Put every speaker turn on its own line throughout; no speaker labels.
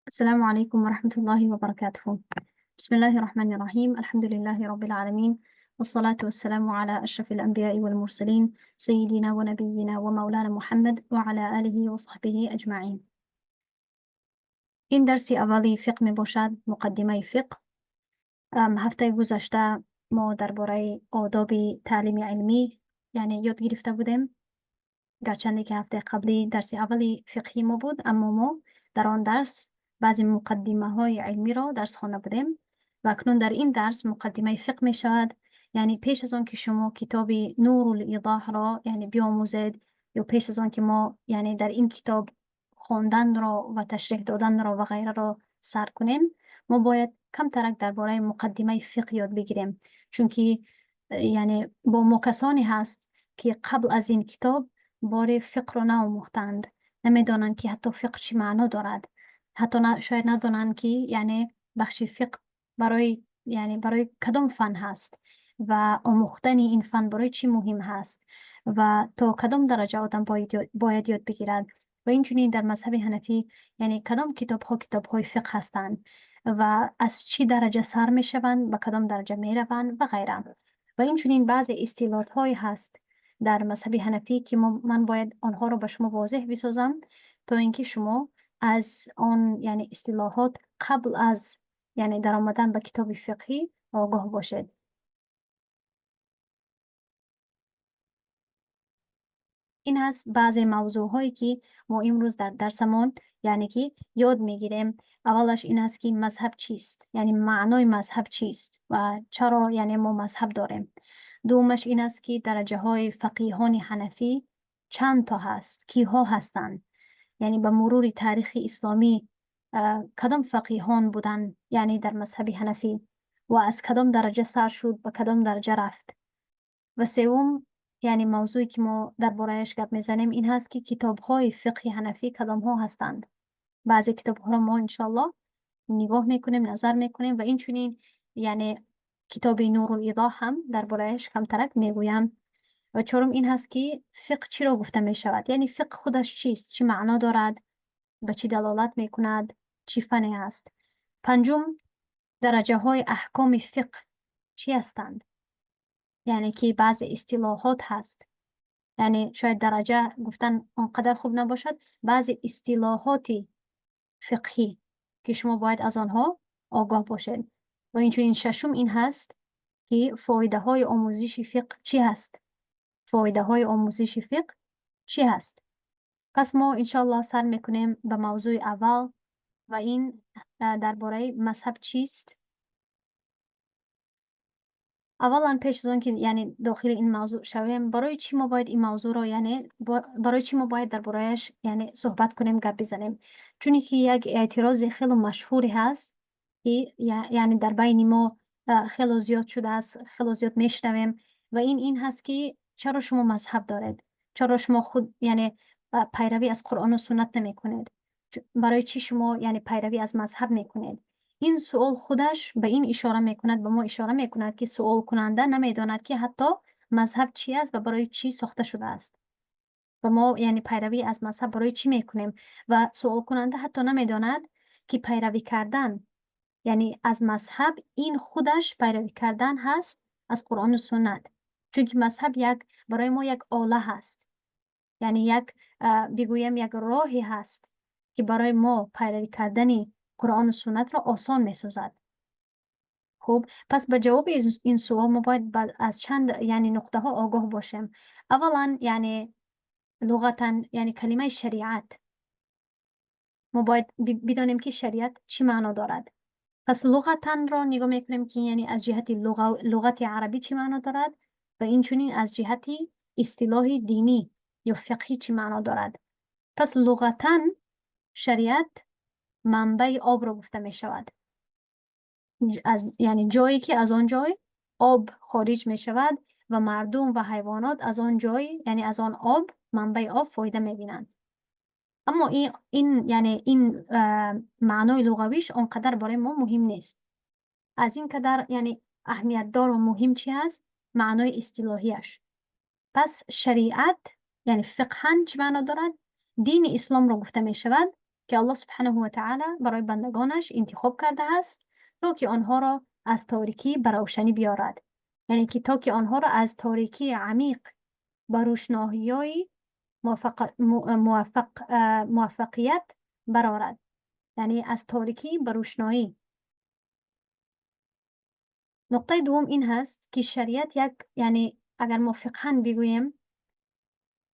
السلام عليكم ورحمة الله وبركاته. بسم الله الرحمن الرحيم. الحمد لله رب العالمين، والصلاة والسلام على أشرف الأنبياء والمرسلين، سيدنا ونبينا ومولانا محمد وعلى آله وصحبه أجمعين. این درس اولی فقه می باشد، مقدمه فقه. هفته گذشته ما درباره آداب تعلیم علمی یعنی یاد گرفته بودیم. گرچنده که هفته قبلی درس اولی فقهی ما بود، اما ما در آن درس بعضی مقدمه های علمی را درس خوانده بودیم و اکنون در این درس مقدمه فقه می شود. یعنی پیش از آن که شما کتاب نور الایضاح را یعنی بیاموزید یا پیش از آن که ما یعنی در این کتاب خواندن را و تشریح دادن را و غیره را سر کنیم، ما باید کم ترک درباره مقدمه فقه یاد بگیریم، چون که یعنی با ما کسانی هست که قبل از این کتاب بار فقه را نآموختند، نمیدانند که حتی فقه چی معنا دارد، حتی شاید ندانند که یعنی بخش فقه برای یعنی برای کدام فن هست و آموختن این فن برای چی مهم هست و تا کدام درجه آدم باید یاد بگیرد. و اینچنین در مذهب حنفی یعنی کدام کتاب ها کتاب های فقه هستند و از چی درجه سر می شوند، به کدام درجه می روند و غیره. و اینچنین بعضی اصطلاحات های هست در مذهب حنفی که من باید آنها را به شما واضح بسازم تا اینکه شما از آن یعنی اصطلاحات قبل از یعنی در آمدن به کتاب فقهی آگاه باشید. این هست بعضی موضوع هایی که ما امروز در درسمان یعنی که یاد میگیریم. اولش این است که مذهب چیست، یعنی معنای مذهب چیست و چرا یعنی ما مذهب داریم. دومش این است که درجه های فقیهان حنفی چند تا هست، کیها هستند، یعنی به مرور تاریخ اسلامی کدام فقیهان بودن یعنی در مذهب حنفی و از کدام درجه سر شد به کدام درجه رفت. و سوم یعنی موضوعی که ما درباره‌اش گپ میزنیم این هست که کتاب‌های فقه حنفی کدام ها هستند. بعضی کتاب‌ها را ما انشالله نگاه میکنیم، نظر میکنیم و این چنین یعنی کتاب نور الایضاح هم درباره‌اش کمترک میگویم. و چهارم این هست که فقه چی را گفته می شود، یعنی فقه خودش چیست، چی معنا دارد، به چی دلالت میکند، چی فنی است. پنجم درجه های احکام فقه چی هستند، یعنی که بعضی اصطلاحات هست، یعنی شاید درجه گفتن آنقدر خوب نباشد، بعضی اصطلاحات فقهی که شما باید از آنها آگاه باشید. و اینچنین ششم این هست که فایده های آموزش فقه چی هست، فایده های آموزش فقه چی هست. پس ما انشالله سر میکنیم به موضوع اول و این درباره مذهب چیست. اولا پیش از آن که یعنی داخل این موضوع شویم، برای چی ما باید این موضوع را یعنی برای چی ما باید درباره‌اش یعنی صحبت کنیم، گپ بزنیم؟ چون که یک اعتراض خیلی مشهوری هست که یعنی در بین ما خیلی زیاد شده است، خیلی زیاد میشنویم و این هست که چرا شما مذهب دارید، چرا شما خود یعنی پیروی از قرآن و سنت نمیکنید، برای چی شما یعنی پیروی از مذهب میکنید؟ این سوال خودش به این اشاره میکند، به ما اشاره میکند که سوال کننده نمیداند که حتی مذهب چی است و برای چی ساخته شده است و ما یعنی پیروی از مذهب برای چی میکنیم. و سوال کننده حتی نمیداند که پیروی کردن یعنی از مذهب این خودش پیروی کردن هست از قرآن و سنت، چون که مذهب یک برای ما یک آله هست، یعنی یک بگویم یک راهی هست که برای ما پیروی کردن قرآن و سنت را آسان می‌سازد. خب پس به جواب این سوال ما باید از چند یعنی نقطه ها آگاه باشیم. اولا یعنی لغتا یعنی کلمه شریعت، ما باید بدانیم که شریعت چی معنا دارد. پس لغتا را نگاه میکنیم که یعنی از جهت لغت عربی چی معنا دارد و این چنین از جهت اصطلاح دینی یا فقهی چی معنا دارد. پس لغتا شریعت منبع آب را گفته می شود، از یعنی جایی که از آن جای آب خارج می شود و مردم و حیوانات از آن جای یعنی از آن آب، منبع آب فایده می بینند. اما این یعنی این معنای لغویش آنقدر برای ما مهم نیست. از این قدر یعنی اهمیت دار و مهم چی هست؟ معنای اصطلاحیش. پس شریعت یعنی فقها چی معنا دارد؟ دین اسلام را گفته می شود که الله سبحانه و تعالی برای بندگانش انتخاب کرده است تا که آنها را از تاریکی به روشنی بیارد، یعنی که تا که آنها را از تاریکی عمیق به روشنایی موفقیت برآرد، یعنی از تاریکی به روشنایی. نقطه دوم این هست که شریعت یک، یعنی اگر ما فقها بگوییم،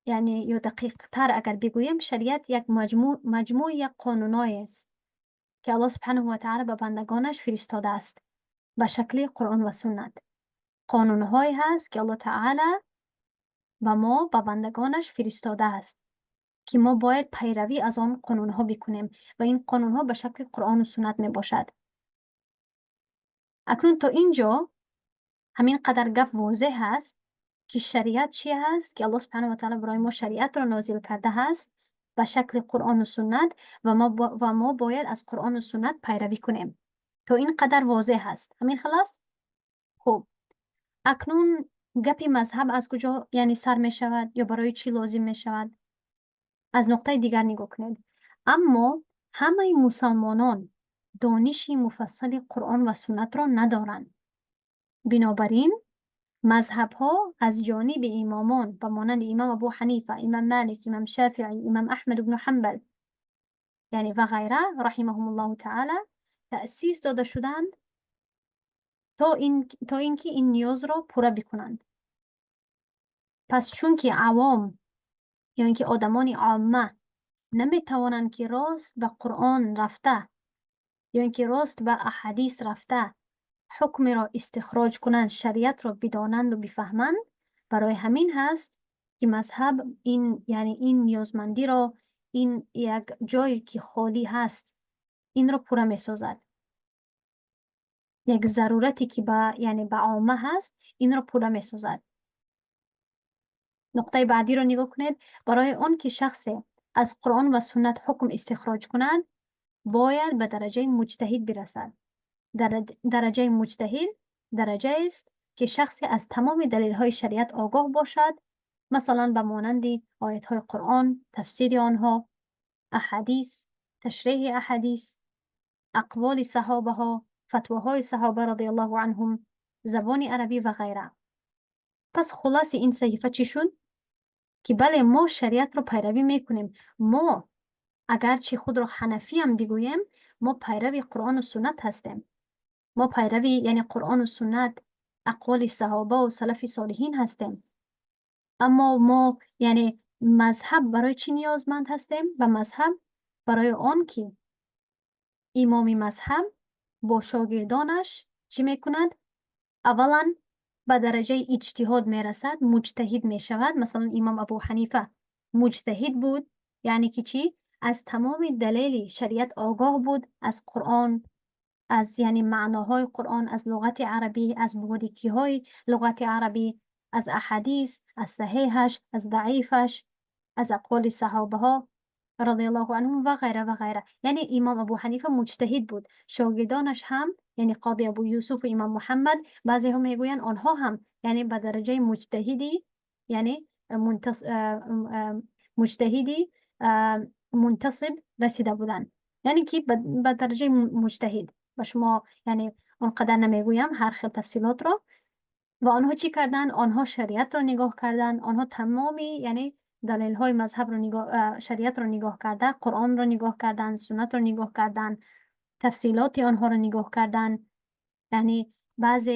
یعنی یا دقیق تر اگر بگوییم، شریعت یک مجموع یک قانونای است که الله سبحانه و تعالی به بندگانش فرستاده است به شکل قرآن و سنت. قانونهایی هست که الله تعالی به ما، به بندگانش فرستاده است که ما باید پیروی از آن قانونها بکنیم و این قانونها به شکل قرآن و سنت می باشد. اکنون تا اینجا همین قدر گپ واضح هست که شریعت چی هست، که الله سبحانه و تعالی برای ما شریعت را نازل کرده هست به شکل قرآن و سنت و ما باید از قرآن و سنت پیروی کنیم. تا این قدر واضح هست. همین خلاص؟ خب اکنون گپ مذهب از کجا یعنی سر می شود یا برای چی لازم می شود؟ از نقطه دیگر نگاه کنید. اما همه مسلمانان دانش مفصل قرآن و سنت را ندارند. بنابراین مذهب ها از جانب امامان به مانند امام ابو حنیفه، امام مالک، امام شافعی، امام احمد بن حنبل یعنی و غیره رحمهم الله تعالی تأسیس داده شدند تا اینکه این نیاز را پوره بکنند. پس چون که عوام یا اینکه آدمان عامه نمیتوانند که راست به قرآن رفته یا اینکه راست به احادیث رفته حکم را استخراج کنند، شریعت را بدانند و بفهمند، برای همین هست که مذهب این یعنی این نیازمندی را، این یک جایی که خالی هست این را پوره میسازد. یک ضرورتی که با یعنی به عامه هست این را پوره میسازد. نقطه بعدی را نگاه کنید. برای آن که شخص از قرآن و سنت حکم استخراج کند باید به درجه مجتهد برسد. درجه مجتهد درجه است که شخصی از تمام دلیل های شریعت آگاه باشد، مثلا به مانند آیت های قرآن، تفسیر آنها، احادیث، تشریح احادیث، اقوال صحابه ها، فتواهای صحابه رضی الله عنهم، زبان عربی و غیره. پس خلاص این صحیفه چی شد؟ که بله ما شریعت رو پیروی میکنیم، ما اگرچه خود را حنفی هم بگوییم ما پیروی قرآن و سنت هستیم، ما پیروی یعنی قرآن و سنت، اقوال صحابه و سلف صالحین هستیم. اما ما یعنی مذهب برای چی نیازمند هستیم؟ به مذهب برای آن که امام مذهب با شاگردانش چی میکند؟ اولا به درجه اجتهاد میرسد، مجتهد میشود. مثلا امام ابو حنیفه مجتهد بود، یعنی که چی؟ از تمام دلیل شریعت آگاه بود، از قرآن، از یعنی معناهای قرآن، از لغت عربی، از باریکی های لغت عربی، از احادیث، از صحیحش، از ضعیفش، از اقوال صحابه ها رضی الله عنهم و غیره و غیره. یعنی امام ابو حنیفه مجتهد بود، شاگردانش هم یعنی قاضی ابو یوسف و امام محمد، بعضی هم میگویند آنها هم یعنی به درجه مجتهدی یعنی مجتهدی منتصب رسیده بودند، یعنی که به درجه مجتهد. و شما یعنی اونقدر نمیگویم هر خیل تفصیلات را. و آنها چی کردن؟ آنها شریعت را نگاه کردن، آنها تمامی یعنی دلیل های مذهب رو نگاه، شریعت رو نگاه کرده، قرآن رو نگاه کردن، سنت رو نگاه کردن، تفصیلات آنها رو نگاه کردن، یعنی بعض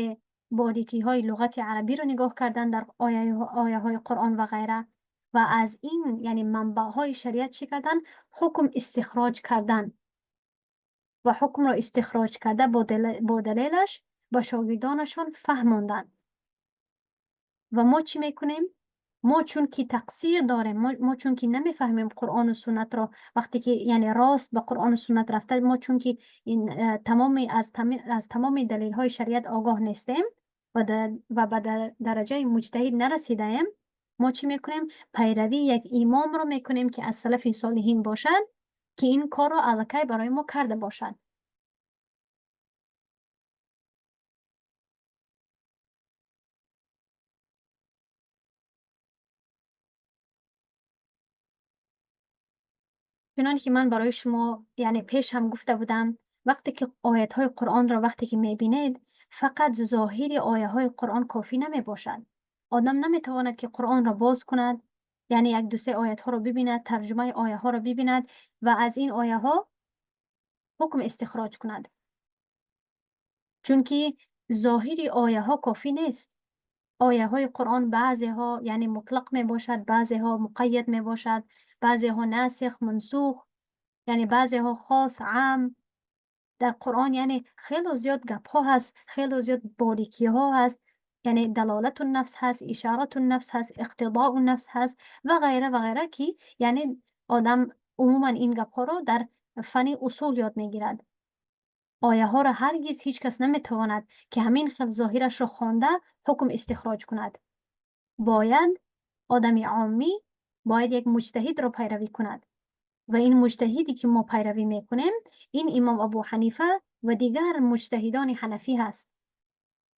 باریکی های لغت عربی رو نگاه کردن در آیه های قرآن و غیره. و از این یعنی منبع های شریعت چی کردن؟ حکم استخراج کردن و حکم را استخراج کرده با دلیلش با شاگردانشان فهماندن. و ما چی میکنیم؟ ما چون که تقصیر داریم، ما چون که نمیفهمیم قرآن و سنت را، وقتی که یعنی راست به قرآن و سنت رفته، ما چون که این تمام از تمام دلیل های شریعت آگاه نیستیم و به درجه مجتهد نرسیدیم، ما چی میکنیم؟ پیروی یک امام را میکنیم که از سلف صالحین باشد که این کار را الکی برای ما کرده باشد. چنان که من برای شما یعنی پیش هم گفته بودم، وقتی که آیت های قرآن را وقتی که میبینید، فقط ظاهر آیه های قرآن کافی نمی باشد. آدم نمیتواند که قرآن را باز کند، یعنی یک دو سه آیت ها را ببیند، ترجمه آیه ها را ببیند و از این آیه ها حکم استخراج کند، چون که ظاهر آیه ها کافی نیست. آیه های قرآن بعضی ها یعنی مطلق می باشد، بعضی ها مقید می باشد، بعضی ها ناسخ منسوخ، یعنی بعضی ها خاص عام. در قرآن یعنی خیلی زیاد گپ ها هست، خیلی زیاد باریکی ها هست، یعنی دلالت النفس هست، اشارت النفس هست، اقتضاء النفس هست و غیره و غیره که یعنی آدم عموما این گپ ها را در فن اصول یاد میگیرد. آیه ها را هرگز هیچ کس نمیتواند که همین خیل ظاهرش را خوانده حکم استخراج کند. باید آدم عامی باید یک مجتهد را پیروی کند و این مجتهدی که ما پیروی میکنیم این امام ابو حنیفه و دیگر مجتهدان حنفی هست.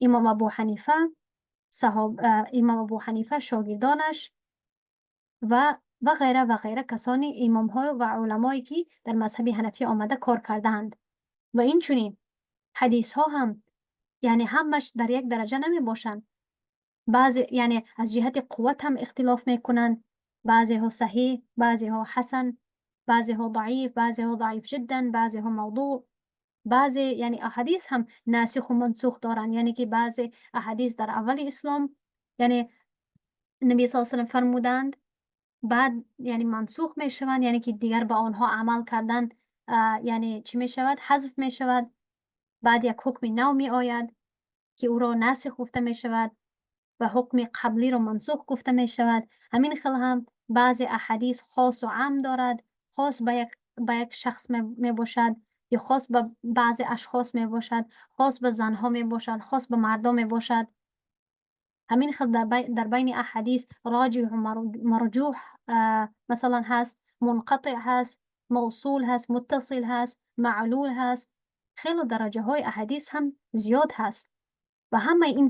امام ابو حنیفه صحاب، امام ابو حنیفه، شاگردانش و غیره و غیره، کسانی امام ها و علمایی که در مذهب حنفی آمده کار کردند. و این چنین حدیث ها هم یعنی همش در یک درجه نمی باشند. بعضی یعنی از جهت قوت هم اختلاف میکنند، بعضی ها صحیح، بعضی ها حسن، بعضی ها ضعیف، بعضی ها ضعیف جدا، بعضی ها موضوع، بعضی یعنی احادیث هم ناسخ و منسوخ دارند. یعنی که بعضی احادیث در اول اسلام یعنی نبی صلی الله علیه و سلم فرمودند، بعد یعنی منسوخ میشوند، یعنی که دیگر با آنها عمل کردن یعنی چی میشود؟ حذف میشود. بعد یک حکم نو می آید که او را ناسخ گفته میشود و حکم قبلی را منسوخ گفته میشود. همین خیل هم بعضی احادیث خاص و عام دارد، خاص به یک شخص می باشد یا خاص به بعضی اشخاص می باشد، خاص به زنها می باشد، خاص به مردم می باشد. همین خیل در بین احادیث راجح و مرجوح مثلا هست، منقطع هست، موصول هست، متصل هست، معلول هست. خیلی درجه های احادیث هم زیاد هست و همه این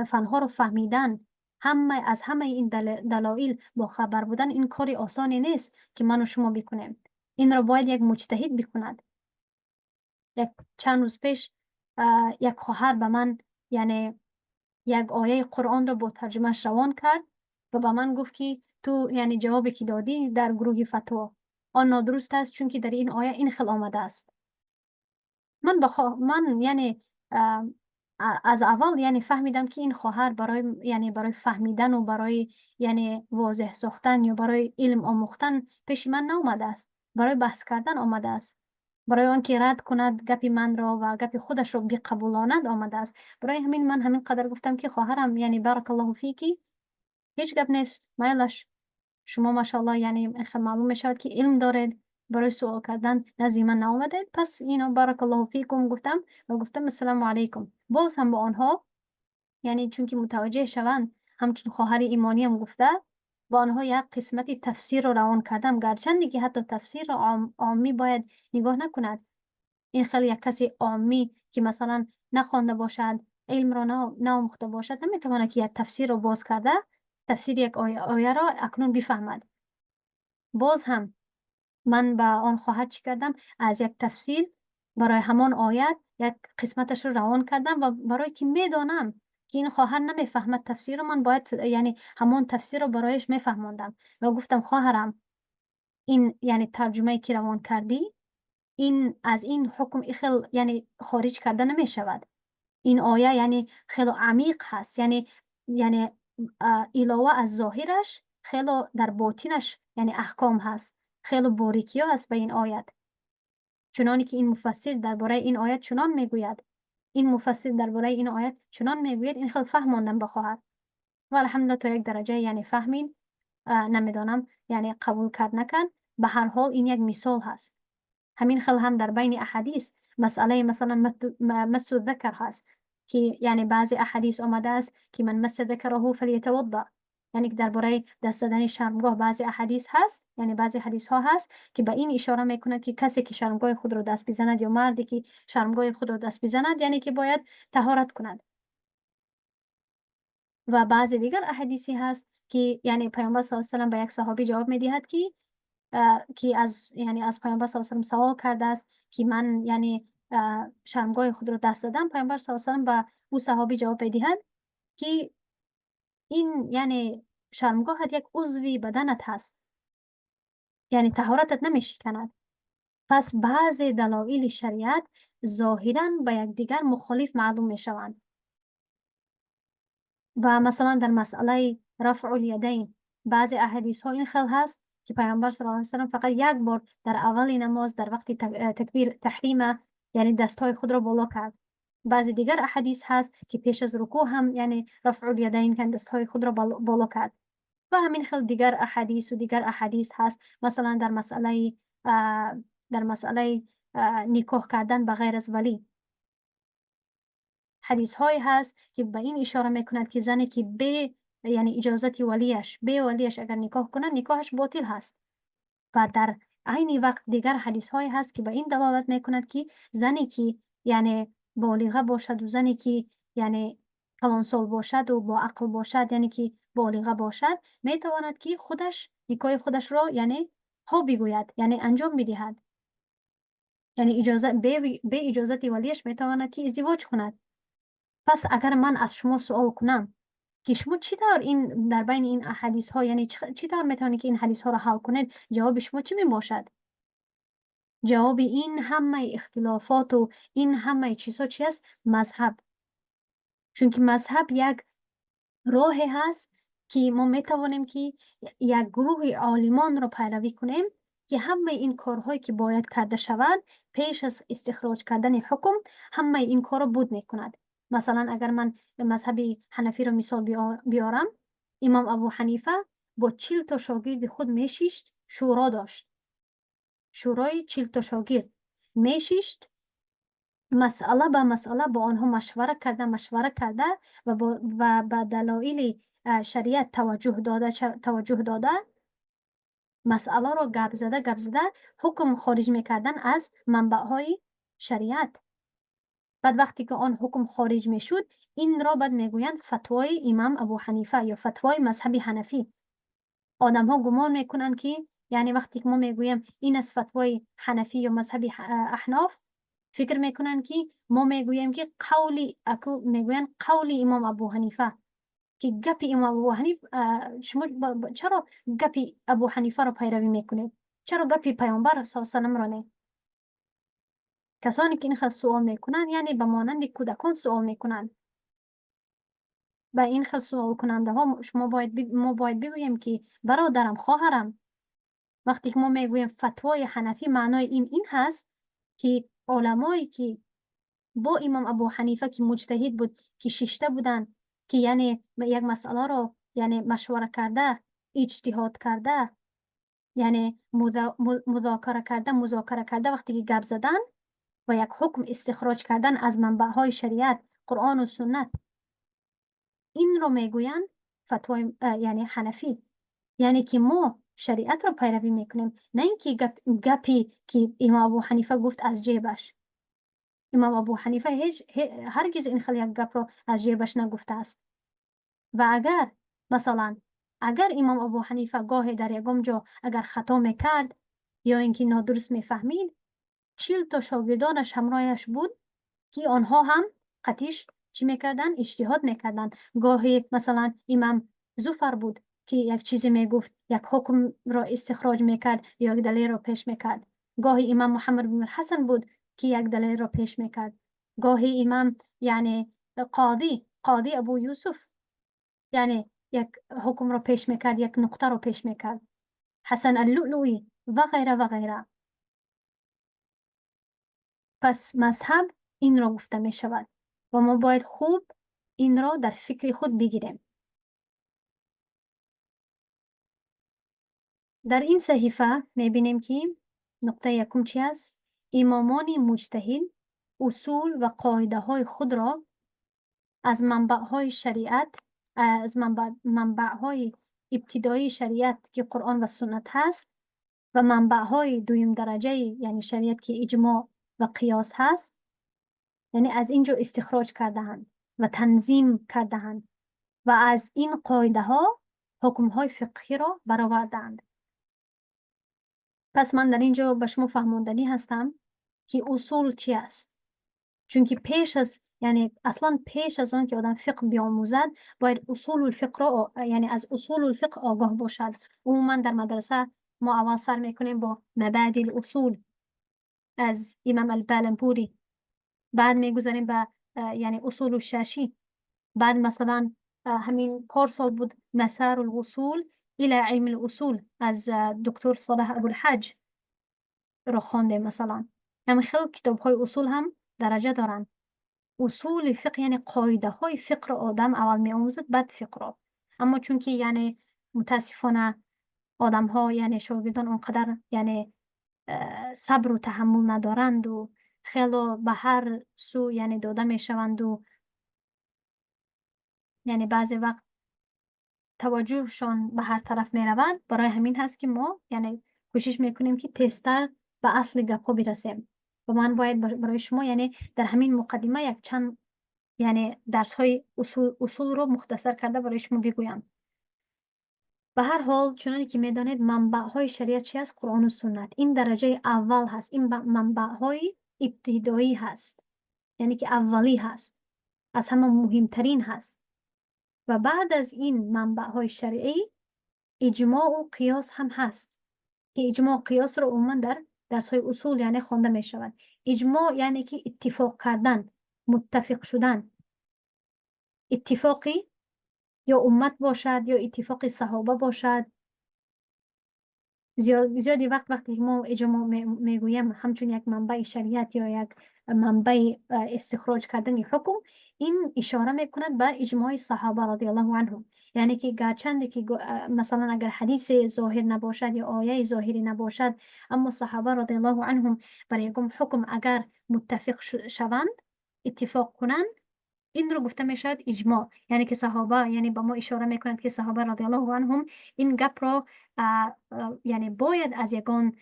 فنها رو فهمیدن، همه از همه این دلایل با خبر بودن، این کاری آسانی نیست که من و شما بکنیم. این رو باید یک مجتهد بکند. یک چند روز پیش یک خواهر به من یعنی یک آیه قرآن رو با ترجمهش روان کرد و به من گفت که تو یعنی جوابی که دادی در گروه فتوا آن نادرست است، چون که در این آیه این خل آمده است. من یعنی از اول یعنی فهمیدم که این خواهر برای یعنی برای فهمیدن و برای یعنی واضح ساختن یا برای علم آموختن پیش من نامده است، برای بحث کردن آمده است، برای آنکه رد کند گپی من را و گپی خودش را بقبولاند آمده است. برای همین من همین قدر گفتم که خواهرم یعنی بارک الله فیکی، هیچ گپ نیست، مایلش شما ماشاءالله یعنی معلوم میشود که علم دارید، برای سوال کردن نزد من نآمدید، پس اینو بارک الله فیکم گفتم و گفتم السلام علیکم. باز هم با آنها یعنی چون که متوجه شوند، همچون خواهر ایمانی هم گفته، با آنها یک قسمت تفسیر رو روان کردم، گرچند که حتی تفسیر را عامی باید نگاه نکند. این خیلی یک کسی عامی که مثلا نخوانده باشد، علم را نآموخته باشد، نمیتواند که یک تفسیر رو باز کرده تفسیر یک آیه را اکنون بفهمد. باز هم من به آن خواهر چی کردم، از یک تفسیر برای همان آیت یک قسمتش رو روان کردم و برای که میدانم که این خواهر نمیفهمد تفسیر رو، من باید یعنی همان تفسیر رو برایش میفهماندم و گفتم خواهرم این یعنی ترجمه که روان کردی این از این حکم خیلی یعنی خارج کرده نمیشود. این آیه یعنی خیلی عمیق هست، یعنی علاوه از ظاهرش خیلی در باطنش یعنی احکام هست، خیلی باریکی ها هست به این آیت. چنانی که این مفسر درباره این آیت چنان میگوید، این مفسر درباره این آیت چنان میگوید، این خیلی فهماندم به خواهر و الحمدلله تا یک درجه یعنی فهمین، نمیدانم یعنی قبول کرد نکرد. به هر حال این یک مثال هست. همین خیلی هم در بین احادیث مسئله مثلا مس الذکر هست که یعنی بعضی احادیث آمده است که من مس ذکره فلیتوضأ، یعنی که درباره دست زدن شرمگاه بعضی احادیث هست، یعنی بعضی حدیث ها هست که به این اشاره میکنه که کسی که شرمگاه خود رو دست بزند یا مردی که شرمگاه خود رو دست بزند یعنی که باید طهارت کند. و بعضی دیگر احادیثی هست که یعنی پیامبر صلی الله علیه و سلم به یک صحابی جواب میدهد که ки аз яъне аз Паёмбар саллаллоҳу алайҳи васаллам савол кардааст, ки ман яъне шармгоҳи худро даст задам, Паёмбар саллаллоҳу алайҳи васаллам ба ӯ саҳобӣ ҷавоб медиҳад, ки ин яъне шармгоҳат як узви баданат ҳаст, яъне таҳоратат намешиканад. Пас баъзе далоили шариат зоҳиран ба якдигар мухолиф маълум мешаванд. Ва масалан дар масъалаи рафъул ядайн баъзе аҳадисҳо ин хел ҳаст, ки Паёмбар саллаллоҳу алайҳи васаллам фақат як бор дар аввали намоз дар вақти такбир таҳрима яъне дастҳои худро боло кард. Баъзе дигар аҳадис ҳаст, ки пеш аз рукӯъ ҳам яъне рафъул ядайн кард, дастҳои худро боло кард. Ва ҳамин хел дигар аҳадису дигар аҳадис ҳаст. Масалан дар масъалаи никоҳ кардан ба ғайр аз валӣ ҳадисҳое ҳаст, ки ба ин ишора мекунад, ки зане ки бе яъне иҷозати валияш, бе валияш агар никоҳ кунад, никоҳаш ботил ҳаст. Ва дар айни вақт дигар ҳадисҳое ҳаст, ки ба ин далолат мекунад, ки зане ки яъне болиға бошаду зане ки яъне калонсол бошаду бо ақл бошад, яъне ки болиға бошад, метавонад, ки худаш никоҳи худашро яъне ҳо бигӯяд, яъне анҷом бидиҳад, яъне бе иҷозати валияш метавонад, ки издивоҷ кунад. Пас агар ман аз шумо суол кунам, ки шумо чӣ тавр ин дар байни ин ҳадисҳо, яъне чӣ тавр метавонед, ки ин ҳадисҳоро ҳал кунед, ҷавоби шумо чӣ мебошад? Ҷавоби ин ҳамаи ихтилофоту ин ҳамаи чизҳо чи аст? Мазҳаб. Чунки мазҳаб як роҳе ҳаст, ки мо метавонем, ки як гурӯҳи олимонро пайравӣ кунем, ки ҳамаи ин корҳое, ки бояд карда шавад пеш аз истихроҷ кардани ҳукм, ҳамаи ин корро буд мекунад. Масалан, агар ман мазҳаби ҳанафиро мисол биёрам, имом Абу Ҳанифа бо 40 то шогирди худ мешишт, шӯро дошт, шӯрои 40 то шогирд мешишт, масъала ба масъала бо онҳо машвара карда ва ба далоили шариат таваҷҷӯҳ дода, масъаларо гап зада, гап зада, ҳукм хориҷ мекардан аз манбаъҳои шариат. Баъд вақте ки он ҳукм хориҷ мешуд, инро баъд мегӯянд фатвои имам Абу Ҳанифа ё фатвои мазҳаби ҳанафӣ. Одамҳо гумон мекунанд, ки яъне вақте ки мо мегӯем, ин аст фатвои ҳанафӣ ё мазҳаби аҳноф, фикр мекунанд, ки мо мегӯем, ки қавли мегӯянд қавли имом Абу Ҳанифа, ки гапи имом Абу Ҳаниф. Шумо чаро гапи Абу Ҳанифаро пайравӣ мекунед, чаро гапи Паёмбар саламро не? Касоне ки ин хел суол мекунанд, яъне ба монанди кӯдакон суол мекунанд. Ба ин хел суолкунандаҳо шумо бояд мо бояд бигӯем, ки бародарам, хоҳарам, вақте ки мо мегӯем фатвои ҳанафӣ, маънои ин ҳаст, ки оламое ки бо имом Абу Ҳанифа, ки муҷтаҳид буд, ки шишта буданд, ки яъне як масъаларо яъне машвара карда, иҷтиҳод карда, яъне музокара карда, вақте ки гап задан ва як ҳукм истихроҷ кардан аз манбаъҳои шариат, Қуръону суннат, инро мегӯянд фатвои яъне ҳанафӣ. Яъне ки мо шариатро пайравӣ мекунем, на ин ки гапи ки имом Абу Ҳанифа гуфт аз ҷебаш. Имом Абу Ҳанифа ҳеҷ ҳаргиз ин хел як гапро аз ҷебаш нагуфтааст. Ва агар масалан агар имом Абу Ҳанифа гоҳе дар ягон ҷо агар хато мекард ё ин ки нодуруст мефаҳмид, 40 то шогирдонаш ҳамроҳаш буд, ки онҳо ҳам қатиш чӣ мекарданд? Иҷтиҳод мекарданд. Гоҳе масалан имам Зуфар буд, ки як чизе мегуфт, як ҳукмро истихроҷ мекард ё як далелро пеш мекард. Гоҳе имам Муҳаммад бн Ҳасан буд, ки як далелро пеш мекард. Гоҳе имам яъне қоди Абу Юсуф яъне як ҳукмро пеш мекард, як нуқтаро пеш мекард, Ҳасан Аллулӯӣ ва ғайра ва ғайра. Пас мазҳаб инро гуфта мешавад ва мо бояд хуб инро дар фикри худ бигирем. Дар ин саҳифа мебинем, ки нуқтаи якум чи аст? Имомони муҷтаҳид усул ва қоидаҳои худро аз манбаъҳои шариат, аз манбаъҳои ибтидоии шариат, ки Қуръон ва суннат ҳаст, ва манбаъҳои дуюмдараҷаи яъне шариат, ки иҷмоъ ва қиёс ҳаст, яъне аз ин ҷо истихроҷ кардаанд ва танзим кардаанд ва аз ин қоидаҳо ҳукмҳои фиқҳиро баровардаанд. پس من در اینجا به شما فهماندنی هستم که اصول چی است. چون که پیش از یعنی اصلا پیش از آن که آدم فقه بیاموزد باید اصول الفقه را یعنی از اصول الفقه آگاه باشد. عموما در مدرسه ما اول سر میکنیم با مبادی الاصول از امام البالنپوری، بعد میگذاریم به یعنی اصول الشاشی، بعد مثلا همین پارسال بود مسار الوصول الى علم الاصول از دکتر صالح ابوالحج را خواندیم. مثلا همین خیلی کتاب های اصول هم درجه دارن. اصول فقه یعنی قاعده های فقه را آدم اول می آموزد بعد فقه را. اما چون که یعنی متاسفانه آدم ها یعنی شاگردان اونقدر یعنی صبر و تحمل ندارند و خیلی به هر سو یعنی داده میشوند و یعنی بعضی وقت توجهشان به هر طرف میروند، برای همین هست که ما یعنی کوشش میکنیم که تیزتر به اصل گپ ها برسیم. و من باید برای شما یعنی در همین مقدمه یک چند یعنی درس های اصول رو مختصر کرده برای شما بگویم. به هر حال چنانی که میدانید منبع های شریعت چی است؟ قرآن و سنت. این درجه اول هست، این منبع های ابتدایی هست، یعنی که اولی هست، از همه مهمترین هست. و بعد از این منبع های شرعی اجماع و قیاس هم هست که اجماع و قیاس رو عموما در درس های اصول یعنی خوانده می شود. اجماع یعنی که اتفاق کردن، متفق شدن، اتفاقی یا امت باشد یا اتفاق صحابه باشد. زیادی وقت وقتی ما اجماع میگویم همچون یک منبع شریعت یا یک منبع استخراج کردن حکم، این اشاره میکند به اجماع صحابه رضی الله عنهم. یعنی که گرچند که مثلا اگر حدیث ظاهر نباشد یا آیه ظاهری نباشد، اما صحابه رضی الله عنهم برای یکم حکم اگر متفق شوند، اتفاق کنند، این رو گفته میشد اجماع. یعنی که صحابه یعنی با ما اشاره میکنند که صحابه رضی الله عنهم این گپ را یعنی باید از یگان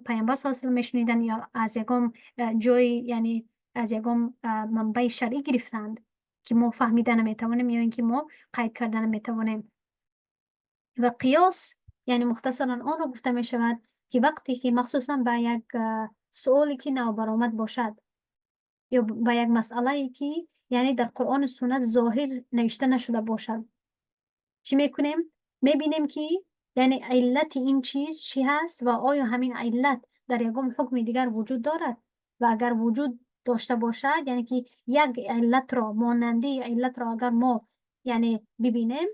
پیامبر صلی الله علیه و میشنیدن یا از یگان جای یعنی از یگان منبع شرعی گرفتند که ما فهمیدن نمیتوانیم یا اینکه ما قید کردن نمیتوانیم. و قیاس یعنی مختصرا آن رو گفته میشود که وقتی که مخصوصا به یک سوالی که نوبرآمد باشد یا به یک مسئله که یعنی در قرآن و سنت ظاهر نوشته نشده باشد، چی میکنیم؟ میبینیم که یعنی علت این چیز چی هست و آیا همین علت در یکم حکم دیگر وجود دارد، و اگر وجود داشته باشد یعنی که یک علت را ماننده علت را اگر ما یعنی ببینیم،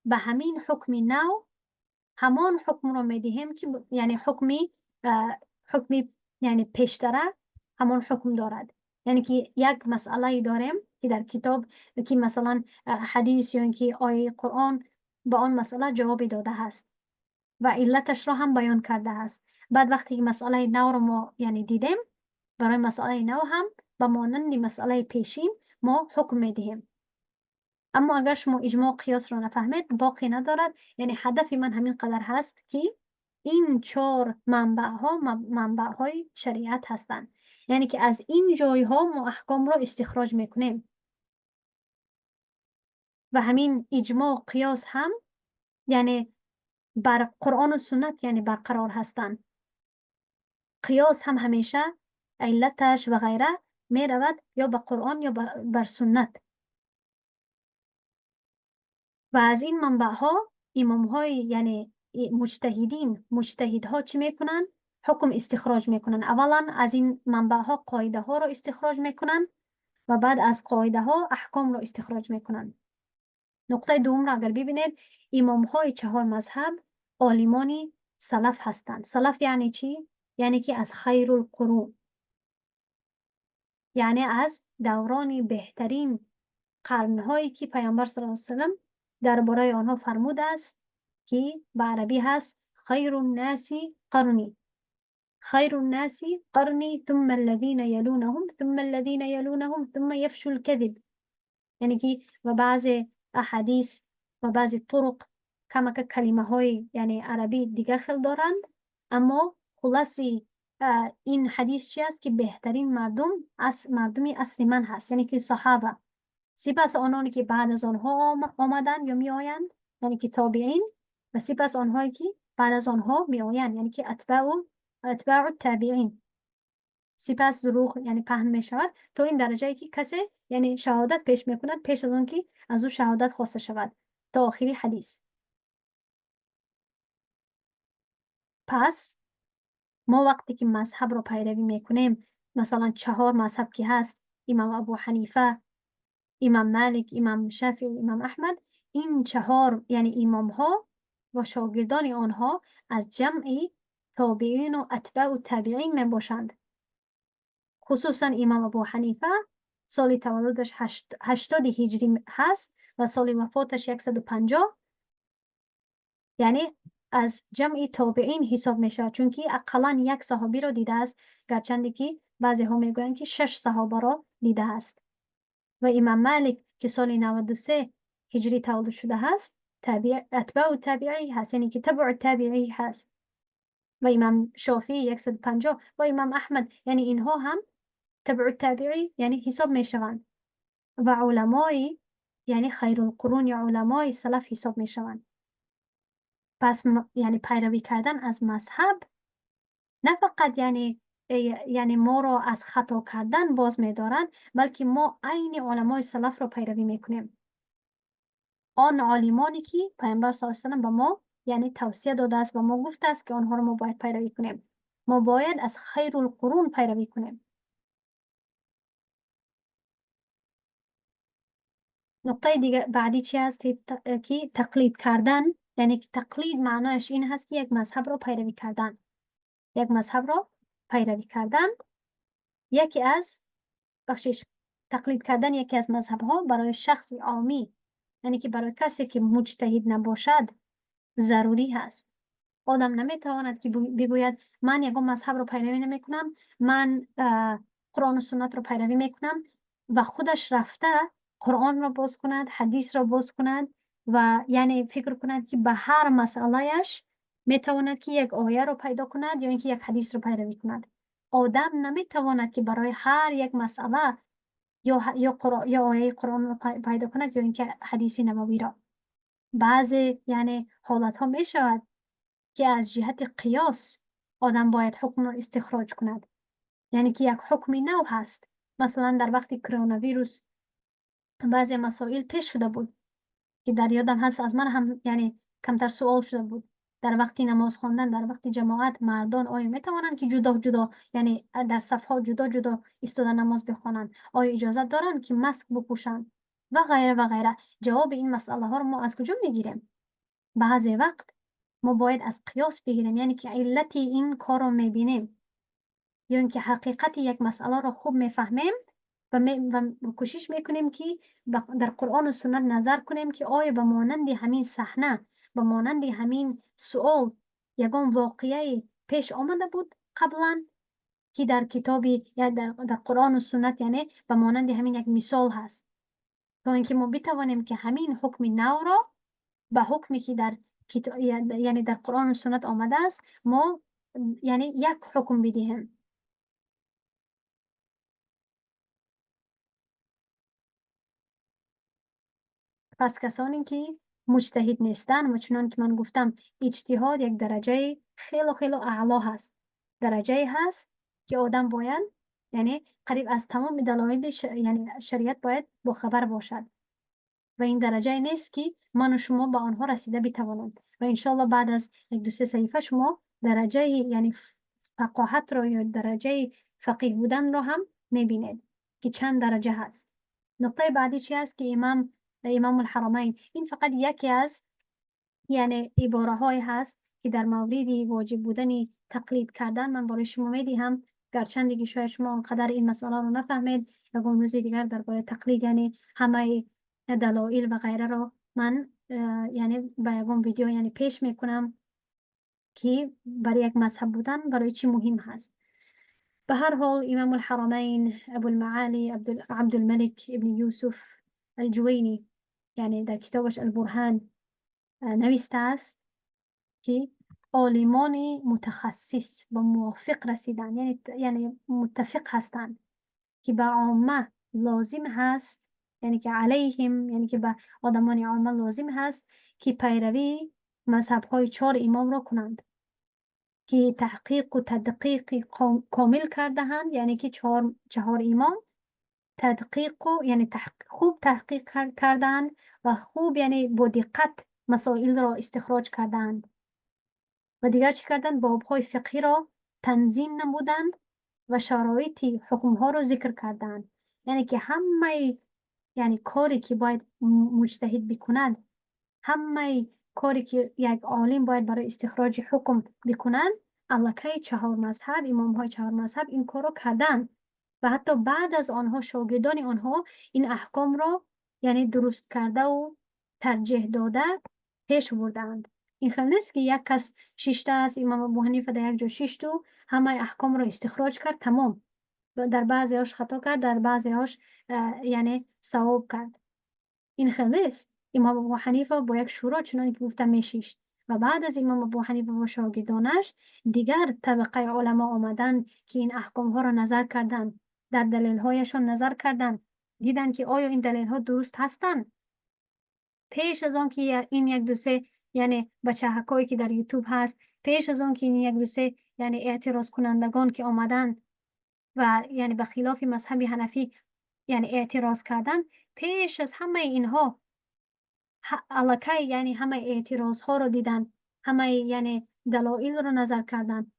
به همین حکم نو همان حکم را میدهیم که یعنی حکمی یعنی پیشتره همان حکم دارد. یعنی که یک مسئله داریم که در کتاب که مثلا حدیث یا اینکه آیه قرآن به آن مسئله جواب داده است و علتش را هم بیان کرده است. بعد وقتی که مسئله نو را ما یعنی دیدیم، برای مسئله نو هم به مانند مسئله پیشین ما حکم میدهیم. اما اگر شما اجماع قیاس را نفهمید باقی ندارد. یعنی هدف من همین قدر هست که این چهار منبع ها منبع های شریعت هستند. یعنی که از این جای ها ما احکام را استخراج میکنیم و همین اجماع قیاس هم یعنی بر قرآن و سنت یعنی برقرار هستند. قیاس هم همیشه علتش و غیره می رود یا به قرآن یا بر سنت. و از این منبع ها امام های یعنی مجتهدین، مجتهدها چی میکنن؟ حکم استخراج میکنن. اولا از این منبع ها قاعده ها رو استخراج میکنن و بعد از قاعده ها احکام رو استخراج میکنن. نقطه دوم را اگر ببینید، امام های چهار مذهب عالمان سلف هستند. سلف یعنی چی؟ یعنی که از خیر القرون، یعنی از دوران بهترین قرنهایی که پیامبر صلی الله علیه و سلم درباره آنها فرموده است که به عربی هست خیر الناس قرنی، خیر الناس قرنی ثم الذین یلونهم ثم الذین یلونهم ثم یفشو الكذب. یعنی که و بعض احادیث و بعضی طرق کما که کلمه های یعنی عربی دیگه خیل دارند، اما خلاصی این حدیث چی است که بهترین مردم از مردمی اصل من هست، یعنی که صحابه، سپس آنانی که بعد از آنها آمدن یا می آیند یعنی که تابعین، و سپس آنهایی که بعد از آنها میآیند، یعنی که اتباع التابعین. سپس دروغ یعنی پهن می شود تا این درجه که کسی یعنی شهادت پیش میکند پیش از آن که از او شهادت خواسته شود، تا آخری حدیث. پس ما وقتی که مذهب را پیروی میکنیم، مثلا 4 مذهب که هست، امام ابو حنیفه، امام مالک، امام شافعی، امام احمد، این 4 یعنی امام ها و شاگردان آنها از جمع تابعین و اتباع و تابعین می باشند. خصوصا امام ابو حنیفه سال تولدش 80 هجری هست و سال وفاتش 150، یعنی از جمع تابعین حساب میشه، چون که اقلا یک صحابی را دیده است، گرچند که بعضی ها میگویند که 6 صحابه را دیده است. و امام مالک که سال 93 هجری تولد شده است، اتباع تابعی هست، یعنی که تبع تابعی هست. و امام شافعی 150 و امام احمد، یعنی اینها هم تبع تابعی یعنی حساب میشوند و علمای یعنی خیر القرون یا علمای سلف حساب میشوند. پس یعنی پیروی کردن از مذهب نه فقط یعنی ما را از خطا کردن باز می‌دارند، بلکه ما عین علمای سلف را پیروی میکنیم، آن عالمانی که پیامبر صلی الله علیه و سلم به ما یعنی توصیه داده است و ما گفته است که آنها را ما باید پیروی کنیم. ما باید از خیر القرون پیروی کنیم. نقطه دیگه بعدی چی هست؟ که تقلید کردن، یعنی که تقلید معنایش این هست که یک مذهب را پیروی کردن. یک مذهب را پیروی کردن یکی از بخشش تقلید کردن یکی از مذهب ها برای شخص عامی، یعنی که برای کسی که مجتهد نباشد ضروری هست. آدم نمیتواند که بگوید من یگان مذهب را پیروی نمیکنم، من قرآن و سنت را پیروی میکنم و خودش رفته قرآن را باز کند، حدیث را باز کند و یعنی فکر کند که به هر مسئلهش میتواند که یک آیه را پیدا کند یا اینکه یک حدیث را پیروی کند. آدم نمیتواند که برای هر یک مسئله یا آیه قرآن را پیدا کند یا اینکه حدیث نبوی را. بعضی یعنی حالت ها میشود که از جهت قیاس آدم باید حکم را استخراج کند، یعنی که یک حکم نو هست. مثلا در وقت کرونا ویروس بعضی مسائل پیش شده بود که در یادم هست از من هم یعنی کمتر سوال شده بود. در وقتی نماز خواندن، در وقتی جماعت، مردان آیا میتوانند که جدا جدا یعنی در صفها جدا جدا ایستاده نماز بخوانند؟ آیا اجازه دارند که ماسک بپوشند و غیره و غیره؟ جواب این مسئله ها رو ما از کجا میگیریم؟ بعضی وقت ما باید از قیاس بگیریم، یعنی که علت این کار رو میبینیم یا اینکه حقیقت یک مسئله رو خوب میفهمیم و کوشش میکنیم که در قرآن و سنت نظر کنیم که آیا به مانند همین صحنه، به مانند همین سوال یگان واقعه پیش آمده بود قبلا که در کتابی یا در قرآن و سنت یعنی به مانند همین یک مثال هست، تا اینکه ما بتوانیم که همین حکم نو را به حکمی که در یعنی در قرآن و سنت آمده است ما یعنی یک حکم بدهیم. پس کسانی که مجتهد نیستن و چنان که من گفتم اجتهاد یک درجه خیلی خیلی اعلا هست، درجه هست که آدم باید یعنی قریب از تمام دلایل یعنی شریعت باید با خبر باشد و این درجه نیست که من و شما به آنها رسیده بتوانیم. و انشالله بعد از یک دو سه صحیفه شما درجه یعنی فقاهت را یا درجه فقیه بودن را هم میبینید که چند درجه هست. نقطه بعدی چی هست که امام الحرمین، این فقط یکی از یعنی عباره های هست که در مورد واجب بودن تقلید کردن من برای شما میدهم، گرچند که شاید شما آنقدر این مسئله رو نفهمید، یگان روز دیگر درباره تقلید یعنی همه دلایل و غیره رو من یعنی با یگان ویدیو یعنی پیش میکنم که برای یک مذهب بودن برای چی مهم هست. به هر حال امام الحرمین ابو المعالی عبدالملک ابن یوسف الجوینی یعنی در کتابش البرهان نوشته است که عالمان متخصص و موافق رسیدن، یعنی متفق هستند که به عامه لازم هست، یعنی که علیهم، یعنی که به آدمان عامه لازم هست که پیروی مذهب‌های چهار امام را کنند که تحقیق و تدقیق کامل کرده‌اند، یعنی که چهار امام تدقیق و یعنی خوب تحقیق کردند و خوب یعنی با دقت مسائل را استخراج کردند و دیگر چی کردند؟ باب‌های فقهی را تنظیم نمودند و شرایط حکم‌ها را ذکر کردند. یعنی که همه یعنی کاری که باید مجتهد بکند، همه کاری که یک عالم باید برای استخراج حکم بکند، الکی چهار مذهب، امام‌های چهار مذهب این کار را کردند و حتی بعد از آنها شاگردان آنها این احکام را یعنی درست کرده و ترجیح داده پیش بردند. این خیلی نیست که یک کس شیشته است، امام ابو حنیفه در یک جا شیشت و همه احکام را استخراج کرد، تمام. در بعضی هاش خطا کرد، در بعضی هاش یعنی صواب کرد. این خیلی نیست. امام ابو حنیفه با یک شورا چنان که گفتم میشیشت و بعد از امام ابو حنیفه و شاگردانش دیگر طبقه علما آمدن که این احکام ها را نظر کردند، در دلیل هایشان نظر کردند، دیدن که آیا این دلیل ها درست هستند. پیش از آن که این یک دو سه یعنی بچه‌هایی که در یوتیوب هست، پیش از آن که این یک دو سه یعنی اعتراض کنندگان که آمدن و یعنی به خلاف مذهب حنفی یعنی اعتراض کردن، پیش از همه اینها الکی یعنی همه اعتراض ها رو دیدن، همه یعنی دلایل رو نظر کردن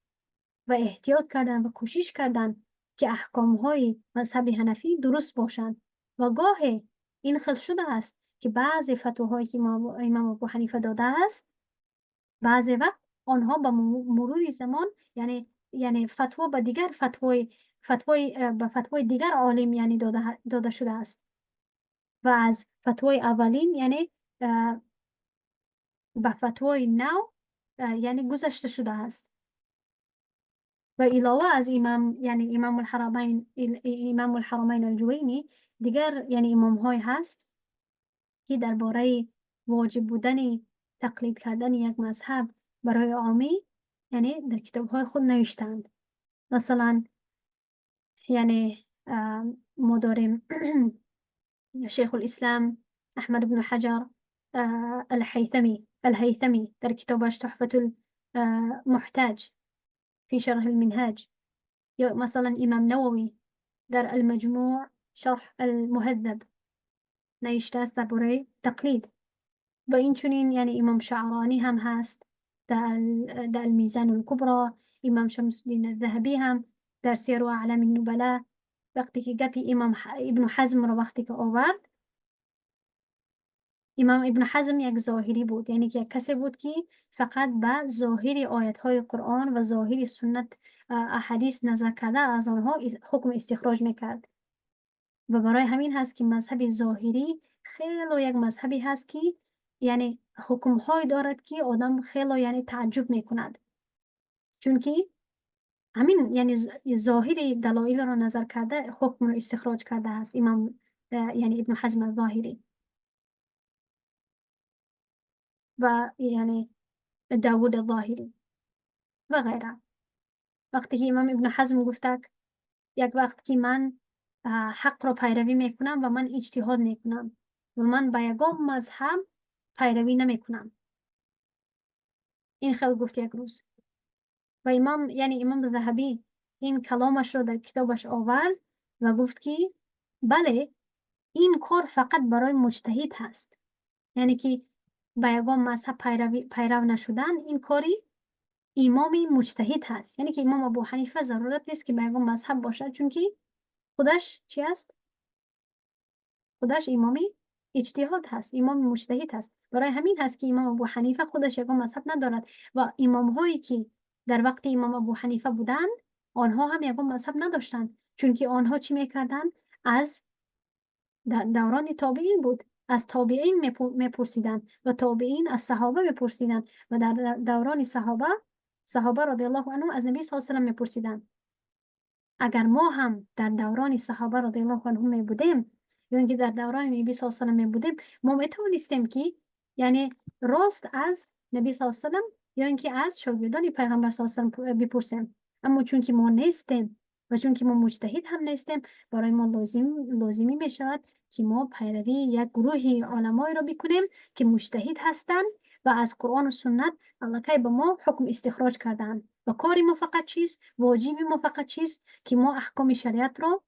و احتیاط کردن و کوشش کردن که احکام های مذهب حنفی درست باشند. و گاهی این خل شده است که بعضی فتواهایی که امام ابو حنیفه داده است، بعضی وقت آنها با مرور زمان یعنی فتوا به دیگر فتوای به فتوای دیگر عالم یعنی داده شده است و از فتوای اولین یعنی به فتوای نو یعنی گذشته شده است. و علاوه از امام یعنی امام الحرمین الجوینی، دیگر یعنی امام های هست که درباره واجب بودن تقلید کردن یک مذهب برای عامی یعنی در کتاب های خود نوشتند. مثلا یعنی ما داریم شیخ الاسلام احمد بن حجر الهيثمي در کتابش تحفة المحتاج في شرح المنهاج، یا مثلا امام نووی در المجموع شرح المهذب نوشته است درباره تقلید. و این چنین یعنی امام شعرانی هم هست در الميزان الكبرى، امام شمس الدین الذهبی هم در سیر اعلام النبلاء. وقتی که گپی امام ابن حزم رو وقتی که آورد، امام ابن حزم یک ظاهری بود، یعنی که یک کسی بود که فقط به ظاهر آیت های قرآن و ظاهر سنت احادیث نظر کرده از آنها حکم استخراج میکرد. و برای همین هست که مذهب ظاهری خیلی یک مذهبی هست که یعنی حکم های دارد که آدم خیلی یعنی تعجب میکند، چون که همین یعنی ظاهر دلایل را نظر کرده حکم را استخراج کرده است امام یعنی ابن حزم ظاهری و یعنی داوود ظاهری و غیره. وقتی که امام ابن حزم گفته یک وقت که من حق را پیروی میکنم و من اجتهاد میکنم و من به یگان مذهب پیروی نمیکنم، این خیلی گفت یک روز. و امام یعنی امام ذهبی این کلامش را در کتابش آورد و گفت که بله این کار فقط برای مجتهد هست، یعنی که به یگان مذهب پیرو نشدن این کاری امامی مجتهد هست، یعنی که امام ابو حنیفه ضرورت نیست که به یگان مذهب باشد، چون که خودش چی است؟ خودش امامی اجتهاد هست، امام مجتهد هست. برای همین هست که امام ابو حنیفه خودش یگان مذهب ندارد و امام هایی که در وقت امام ابو حنیفه بودند آنها هم یگان مذهب نداشتند، چون که آنها چی میکردند؟ از دوران تابعین بود، از تابعین میپرسیدند و تابعین از صحابه میپرسیدند و در دوران صحابه رضی الله عنهم از نبی صلی الله علیه و سلم میپرسیدند. اگر ما هم در دوران صحابه رضی الله عنهم می بودیم یا اینکه در دوران نبی صلی الله علیه و سلم می بودیم، ما می توانستیم که یعنی راست از نبی صلی الله علیه و سلم یا اینکه از شاگردان پیغمبر صلی الله علیه و سلم بپرسیم. اما چون که ما نیستیم و چون که ما مجتهد هم نیستیم، برای ما لازمی می شود که ما پیروی یک گروهی علمای را بکنیم که مجتهد هستند و از قرآن و سنت الکی به ما حکم استخراج کردند و کار ما فقط چیست؟ واجب ما فقط چیست؟ که ما احکام شریعت را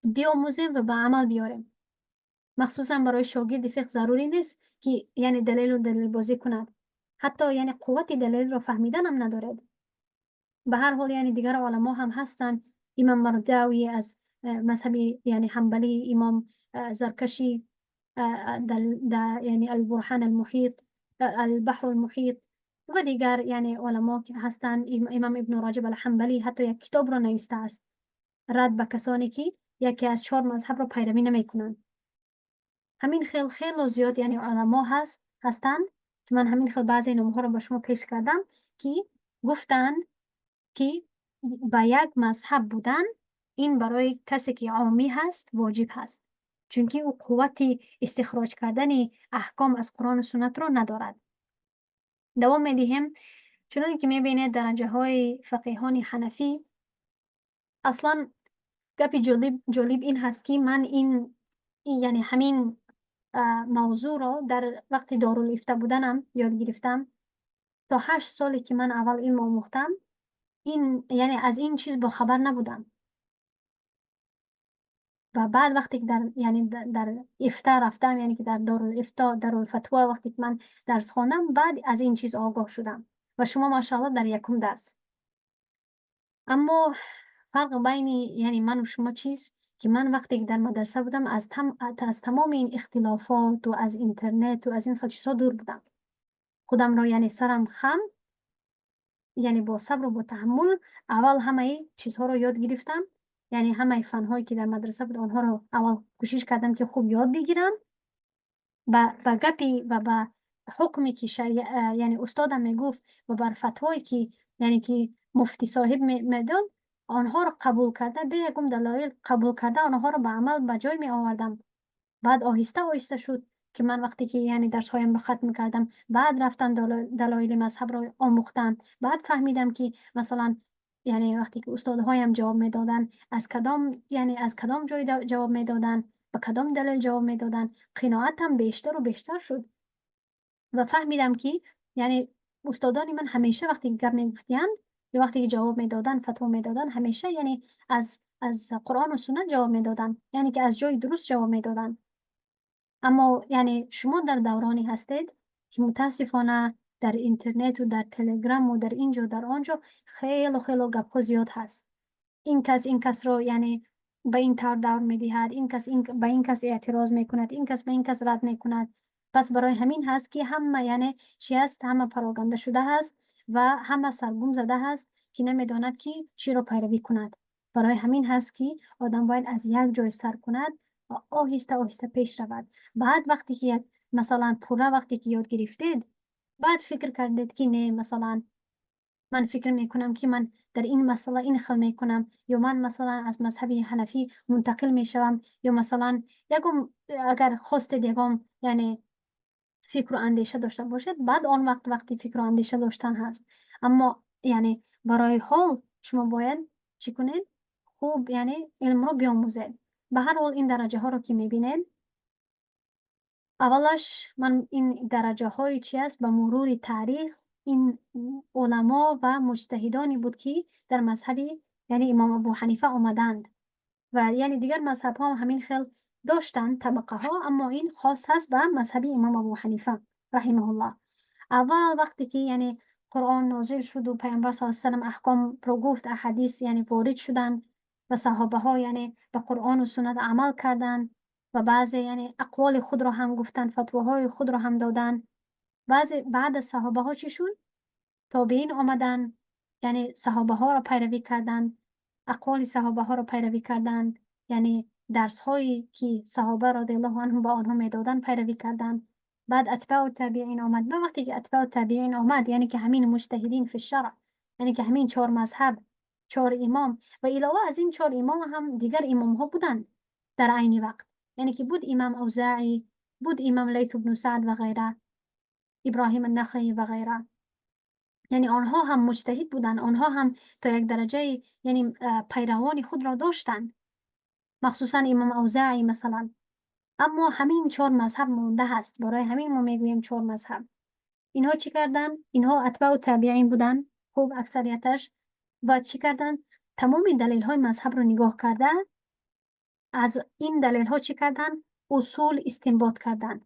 بیاموزیم و به عمل بیاریم. مخصوصا برای شاگرد فقه ضروری نیست که یعنی دلیل و دلیل بازی کند، حتی یعنی قوت دلیل را فهمیدن هم ندارد. به هر حال یعنی دیگر علما هم هستند، امام مرداوی از مذهب یعنی حنبلی، امام زرکشی در یعنی البرهان المحیط، البحر المحیط و دیگر یعنی علما که هستند. امام ابن رجب الحنبلی حتی یک کتاب را نوشته است رد به کسانی که یکی از چهار مذهب را پیروی نمیکنند. همین خیلی خیلی زیاد یعنی علما هستند که من همین خیلی بعضی نام‌ها را به شما پیش کردم که گفتند که با یک مذهب بودن این برای کسی که عامی هست واجب هست، چونکه او قوت استخراج کردن احکام از قرآن و سنت را ندارد. دوام میدهیم. چنان که میبینید درجه های فقیهان حنفی، اصلا گپی جالب این هست که من این یعنی همین موضوع را در وقتی دارالافتا بودنم یاد گرفتم. تا 8 سالی که من اول علم آموختم این یعنی از این چیز با خبر نبودم و بعد وقتی که در یعنی در افتا رفتم، یعنی که در دارالافتا، دارالفتوا وقتی که من درس خواندم، بعد از این چیز آگاه شدم و شما ماشاءالله در یکم درس. اما فرق بین یعنی من و شما چیز که من وقتی که در مدرسه بودم از تمام این اختلافات و از اینترنت و از این خیلی چیزها دور بودم. خودم را یعنی سرم خم، یعنی با صبر و با تحمل اول همه چیزها رو یاد گرفتم، یعنی همه فنهایی که در مدرسه بود آنها رو اول کوشش کردم که خوب یاد بگیرم. با گپی و با حکمی که یعنی استادم میگفت و بر فتوایی که یعنی که مفتی صاحب میداد آنها رو قبول کرده، به یکم دلایل قبول کرده آنها رو به عمل به جای می آوردم. بعد آهسته آهسته شد که من وقتی که یعنی درس هایم رو ختم کردم، بعد رفتم دلایل مذهب رو آموختم. بعد فهمیدم که مثلا یعنی وقتی که استادهایم جواب میدادن از کدام یعنی از کدام جای جواب میدادن، به کدام دلیل جواب میدادن، قناعتم بیشتر و بیشتر شد و فهمیدم که یعنی استادان من همیشه وقتی گپ میگفتند یا وقتی که جواب میدادن، فتوا میدادن، همیشه یعنی از قرآن و سنت جواب میدادن، یعنی که از جای درست جواب میدادن. اما یعنی شما در دورانی هستید که متاسفانه در اینترنت و در تلگرام و در اینجا و در آنجا خیلی خیلی گپ‌ها زیاد هست. این کس این کس رو یعنی به این طور دور میدهد، این کس این به این کس اعتراض میکند، این کس به این کس رد میکند. پس برای همین هست که همه یعنی چی هست، همه پراگنده شده هست و همه سرگم زده هست که نمیداند که چی رو پیروی کند. برای همین هست که آدم باید از یک جای سر کند و آهسته آهسته پیش رود. بعد وقتی که یک مثلا پوره وقتی که یاد گرفتید، بعد فکر کردید که نه مثلا من فکر میکنم که من در این مسئله این خل میکنم، یا من مثلا از مذهب حنفی منتقل میشوم، یا مثلا یکم اگر خواستید یکم یعنی فکر و اندیشه داشته باشید، بعد آن وقت وقتی فکر و اندیشه داشتن هست. اما یعنی برای حال شما باید چی کنید؟ خوب یعنی علم رو بیاموزید. به هر حال این درجه ها رو که میبینید، اولش من این درجه های چی است؟ به مرور تاریخ این علما و مجتهدانی بود که در مذهب یعنی امام ابو حنیفه آمدند و یعنی دیگر مذهب ها همین خیل داشتن طبقه ها، اما این خاص هست به مذهب امام ابو حنیفه رحمه الله. اول وقتی که یعنی قرآن نازل شد و پیامبر صلی الله علیه و سلم احکام رو گفت، احادیث یعنی وارد شدند و صحابه ها یعنی به قرآن و سنت عمل کردند و بعضی یعنی اقوال خود را هم گفتن، فتواهای خود را هم دادن. بعضی بعد از صحابه ها چی شد؟ تابعین آمدن، یعنی صحابه ها را پیروی کردند، اقوال صحابه ها را پیروی کردند، یعنی درس هایی که صحابه رضی الله عنهم با آنها میدادن پیروی کردند. بعد اتباع التابعین آمد. و وقتی که اتباع التابعین آمد، یعنی که همین مجتهدین فی الشرع، یعنی که همین چهار مذهب، چهار امام و علاوه از این چهار امام هم دیگر امام ها بودند در عین وقت، یعنی که بود امام اوزاعی، بود امام لیث بن سعد و غیره، ابراهیم النخعی و غیره. یعنی آنها هم مجتهد بودند، آنها هم تا یک درجه یعنی پیروان خود را داشتند، مخصوصا امام اوزاعی مثلا. اما همین چهار مذهب مونده هست، برای همین ما میگوییم چهار مذهب. Инҳо чӣ карданд? Инҳо атбаъу табиин буданд, хуб, аксарияташ. Ва чӣ карданд? Тамоми далелҳои мазҳабро нигоҳ карда, аз ин далелҳо чӣ карданд? Усул истинбот карданд.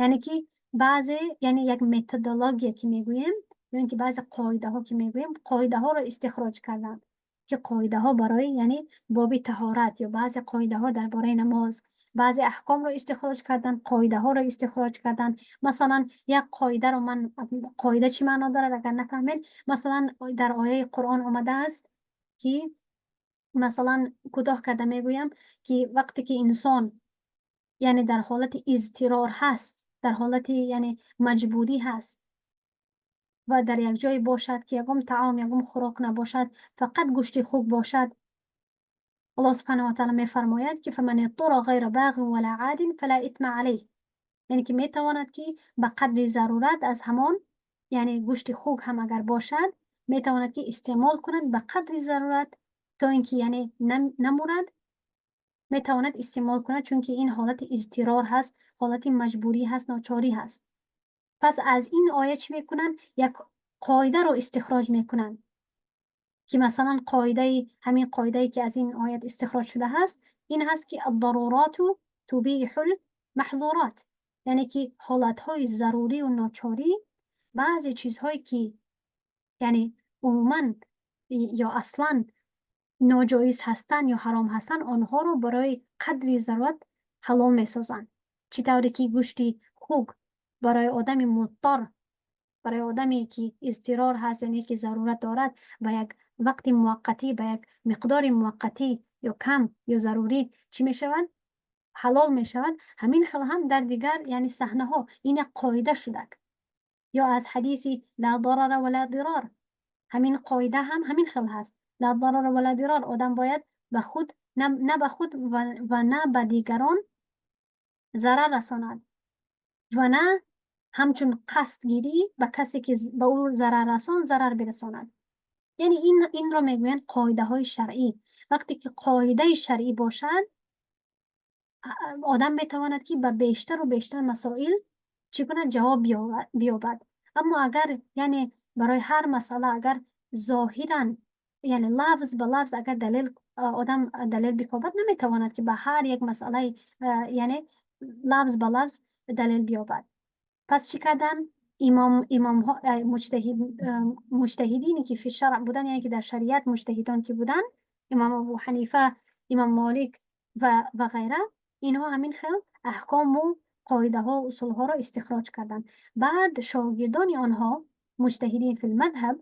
Яъне ки баъзе, яъне як методология ки мегӯем, ё ин ки баъзе қоидаҳо ки мегӯем, қоидаҳоро истихроҷ карданд, ки қоидаҳо барои, яъне боби таҳорат ё баъзе қоидаҳо дар бораи намоз, баъзе аҳкомро истихроҷ карданд, қоидаҳоро истихроҷ карданд. Масалан, як қоидаро ман, қоида чӣ маъно дорад, агар нафаҳмед, масалан, дар ояи Қуръон омадааст, ки масалан, кӯтоҳ карда мегӯям, ки вақте ки инсон, яъне дар ҳолати изтирор ҳаст, дар ҳолати, яъне маҷбурӣ ҳаст ва дар як ҷое бошад, ки ягон таом, ягон хӯрок набошад, фақат гӯшти хук бошад, Аллоҳ субҳанаҳу ва таъала мефармояд, ки فمن اضطر غير باغ ولا عاد فلا إثم عليه, яъне ки метавонад, ки ба қадри зарурат аз ҳамон, яъне гӯшти хук ҳам агар бошад, метавонад, ки истеъмол кунад ба қадри зарурат, то ин ки, яъне намурад, метавонад истеъмол кунад, чунки ин ҳолати изтирор ҳаст, ҳолати маҷбурӣ ҳаст, ночорӣ ҳаст. Пас аз ин оя чӣ мекунанд? Як қоидаро истихроҷ мекунанд, ки масалан, қоидаи, ҳамин қоидае, ки аз ин оят истихроҷ шуда ҳаст, ин ҳаст, ки الضرورات تبيح المحظورات, яъне ки ҳолатҳои зарурию ночорӣ баъзе чизҳое, ки яъне умуман ё аслан ноҷоиз ҳастанд ё ҳаром ҳастанд, онҳоро барои қадри зарурат ҳалол месозанд. Чӣ тавре ки гӯшти хук барои одами муттор, барои одаме, ки изтирор ҳаст, яъне ки зарурат дорад, ба як вақти муваққатӣ, ба як миқдори муваққатӣ ё кам ё зарурӣ чӣ мешавад? Ҳалол мешавад. Ҳамин хел ҳам дар дигар, яъне саҳнаҳо ин як қоида шудак. Ё аз ҳадиси لا ضرر ولا ضرار, ҳамин қоида ҳам ҳамин хел ҳаст. لا ضرر ولا ضرار, одам бояд ба худ, на ба худ ва на ба дигарон зарар расонад ва на ҳамчун қасдгирӣ ба касе, ки ба ӯ зарар расон, зарар бирасонад. Яъне инро мегӯянд қоидаҳои шаръӣ. Вақте ки қоидаи шаръӣ бошад, одам метавонад, ки ба бештару бештар масоил чӣ кунад? Ҷавоб биёбад. Аммо агар, яъне барои ҳар масъала агар зоҳиран, яъне лафз ба лафз агар далел, одам далел бикобад, наметавонад, ки ба ҳар як масъалаи, яъне лафз ба лафз далел биёбад. Пас чӣ карданд имомҳо, муҷтаҳидине, ки في الشرع буданд, яъне ки дар шариат муҷтаҳидон ки буданд, имом Абу Ҳанифа, имом Молик ва ғайра, инҳо ҳамин хел аҳкому қоидаҳо, усулҳоро истихроҷ карданд. Баъд шогирдони онҳо, مجتهدين في المذهب,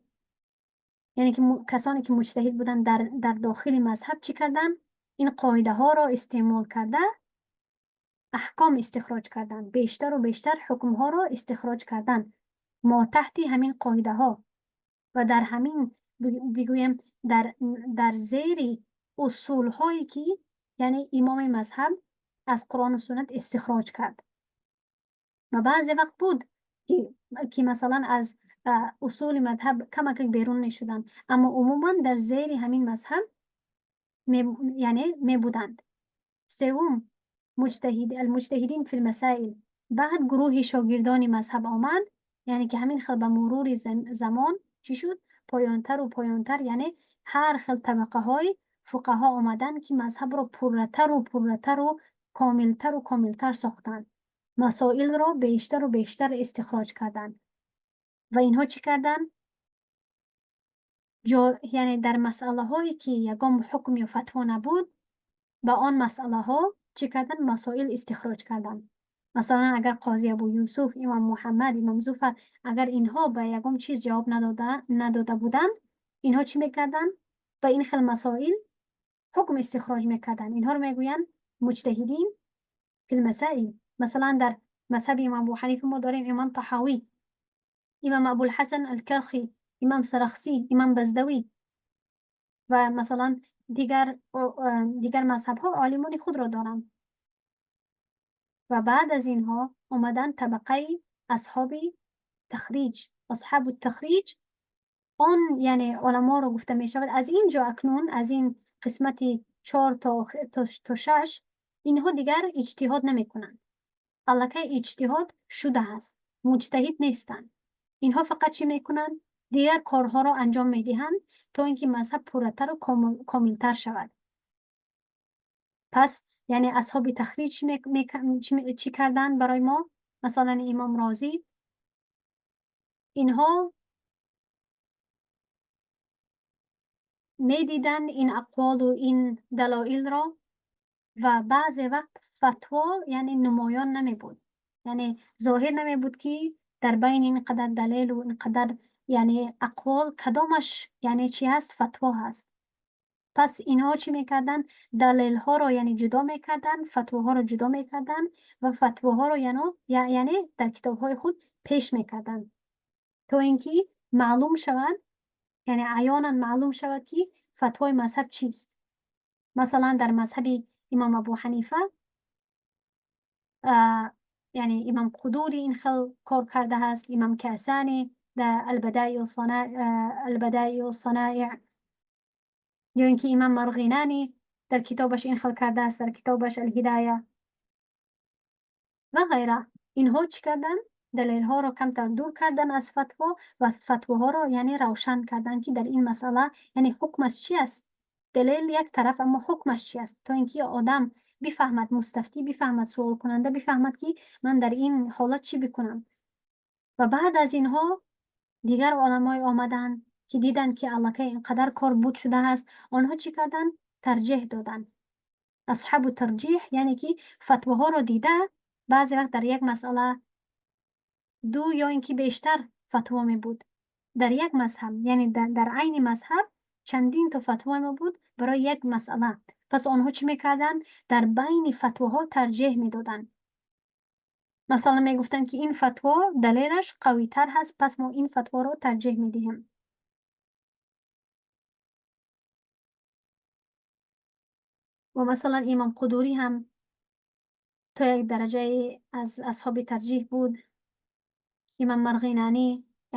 яъне ки касоне, ки муҷтаҳид буданд дар дохили мазҳаб, чӣ карданд? Ин қоидаҳоро истеъмол карда, аҳком истихроҷ карданд, бештару бештар ҳукмҳоро истихроҷ карданд мо таҳти ҳамин қоидаҳо ва дар ҳамин, бигӯем, дар зери усулҳое, ки яъне имоми мазҳаб аз Қуръону суннат истихроҷ кард. Ва баъзе вақт буд, ки масалан, аз усули мазҳаб камакак берун мешуданд, аммо умуман дар зери ҳамин мазҳаб, яъне мебуданд. Севум, муҷтаҳид, المجتهدين في المسائل. Баъд гурӯҳи шогирдони мазҳаб омад, яъне ки ҳамин хел ба мурури замон чӣ шуд? Поёнтару поёнтар, яъне ҳар хел табақаҳои фуқаҳо омаданд, ки мазҳабро пурратару пурратару комилтару комилтар сохтанд, масоилро бештару бештар истихроҷ карданд. Ва инҳо чӣ карданд? Яъне дар масъалаҳое, ки ягон ҳукм ё фатво набуд, ба он масъалаҳо чӣ карданд? Масоил истихроҷ карданд. Масалан, агар қози Абу Юсуф, имом Муҳаммад, имом Зуфар, агар инҳо ба ягон чиз ҷавоб надода буданд, инҳо чӣ мекарданд? Ба ин хел масоил ҳукм истихроҷ мекарданд. Инҳоро мегӯянд مجتهدين في المسائل. Масалан, дар мазҳаби имом Абу Ҳанифа мо дорем имом Таҳавӣ, имом Абулҳасан Алкархӣ, имом Сарахсӣ, имом Баздавӣ ва масалан, дигар мазҳабҳо олимони худро доранд. Ва баъд аз инҳо омаданд табақаи асҳоби тахриҷ, أصحاب التخريج. Он, яъне уламоро гуфта мешавад аз ин ҷо, акнун аз ин қисмати чор то шаш, инҳо дигар иҷтиҳод намекунанд. Аллакай иҷтиҳод шудааст. муҷтаҳид нестанд. Инҳо фақат чӣ мекунанд? Дигар корҳоро анҷом медиҳанд, то ин ки мазҳаб пурратару комилтар шавад. Пас яъне асҳоби тахриҷ чӣ карданд барои мо? Масалан, имом Розӣ, инҳо медиданд ин ақволу ин далоилро ва баъзе вақт фатво яъне намоён намебуд, яъне зоҳир намебуд, ки дар байни ин қадар далелу ин қадар яъне ақвол кадомаш яъне чӣ ҳаст, фатво ҳаст. Пас инҳо чӣ мекарданд? Далелҳоро яъне ҷудо мекарданд, фатвоҳоро ҷудо мекарданд ва фатвоҳоро яъне дар китобҳои худ пеш мекарданд, то ин ки маълум шавад, яъне аёнан маълум шавад, ки фатвои мазҳаб чист. Масалан, дар мазҳаби имом Абу Ҳанифа, яъне имом Қудурӣ ин хел кор кардааст, имом Касанӣ дар Албадаиу Санаиъ, ё ин ки имом Марғинанӣ дар китобаш ин хел кардааст, дар китобаш Алҳидоя ва ғайра. Инҳо чӣ карданд? Далелҳоро камтар дур кардан аз фатво ва фатвоҳоро яъне равшан кардан, ки дар ин масъала яъне ҳукмаш чи аст. Далел як тараф, аммо ҳукмаш чи аст, то ин ки одам бифаҳмад, мустафтӣ бифаҳмад, суолкунанда бифаҳмад, ки ман дар ин ҳолат чӣ бикунам. Ва баъд аз инҳо дигар оламое омаданд, ки диданд, ки аллакай инқадар кор буд шудааст. Онҳо чӣ карданд? Тарҷеҳ доданд. Асҳабу тарҷиҳ, яъне ки фатвоҳоро дида, баъзе вақт дар як масъала ду ё ин ки бештар фатво мебуд дар як мазҳаб, яъне дар айни мазҳаб чандин то фатво мебуд барои як масъала. Пас онҳо чӣ мекарданд? Дар байни фатвоҳо тарҷеҳ медоданд. Масалан, мегуфтанд, ки ин фатво далелаш қавитар ҳаст, пас мо ин фатворо тарҷеҳ медиҳем. Ва масалан, имом Қудурӣ ҳам то як дараҷае аз асҳоби тарҷиҳ буд. Имом Марғинанӣ,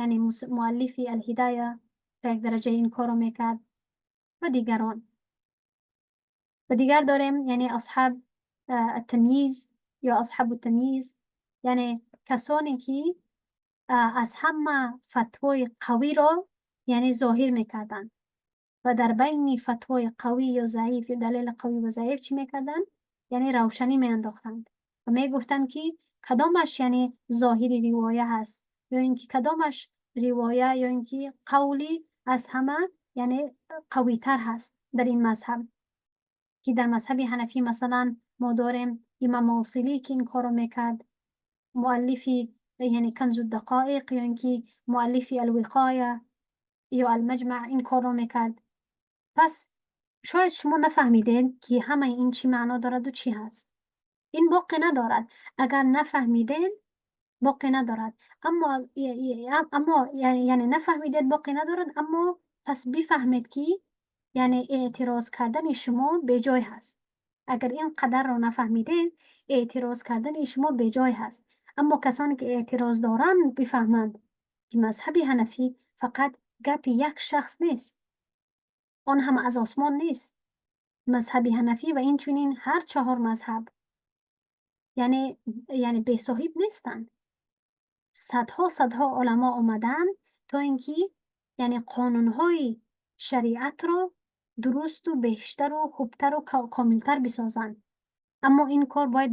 яъне муаллифи Алҳидоя, то як дараҷа ин корро мекард ва дигарон. Ва дигар дорем, яъне асҳаб аттамйиз ё асҳабу тамйиз, яъне касоне ки аз ҳама фатвои қавиро яъне зоҳир мекарданд ва дар байни фатвои қавӣ ё заиф ё далели қавӣ ва заиф чӣ мекарданд? Яъне равшанӣ меандохтанд ва мегуфтанд, ки кадомаш яъне зоҳири ривоя ҳаст, ё ин ки кадомаш ривоя ё ин ки қавли аз ҳама яъне қавитар ҳаст дар ин мазҳаб. Ки дар мазҳаби ҳанафӣ масалан мо дорем имом Мавсилӣ, ки ин корро мекард, муаллифи яъне Канзу Дақоиқ ё ин ки муаллифи Алвиқоя ё Алмаҷмаъ ин корро мекард. Пас шояд шумо нафаҳмидед, ки ҳамаи ин чӣ маъно дораду чӣ ҳаст. Ин боқӣ надорад. Агар нафаҳмидед, боқӣ надорад. Аммо яъне нафаҳмидед, боқӣ надорад, аммо пас бифаҳмед, ки яъне эътироз кардани шумо беҷой ҳаст. Агар ин қадарро нафаҳмидед, эътироз кардани шумо беҷой ҳаст. Аммо касоне ки эътироз доранд, бифаҳманд, ки мазҳаби ҳанафӣ фақат гапи як шахс нест. Он ҳам аз осмон нест. Мазҳаби ҳанафӣ ва инчунин ҳар чаҳор мазҳаб яъне бесоҳиб нестанд. Садҳо садҳо уламо омадаанд, то ин ки яъне қонунҳои шариатро дурусту бештару хубтару комилтар бисозанд. Аммо ин кор бояд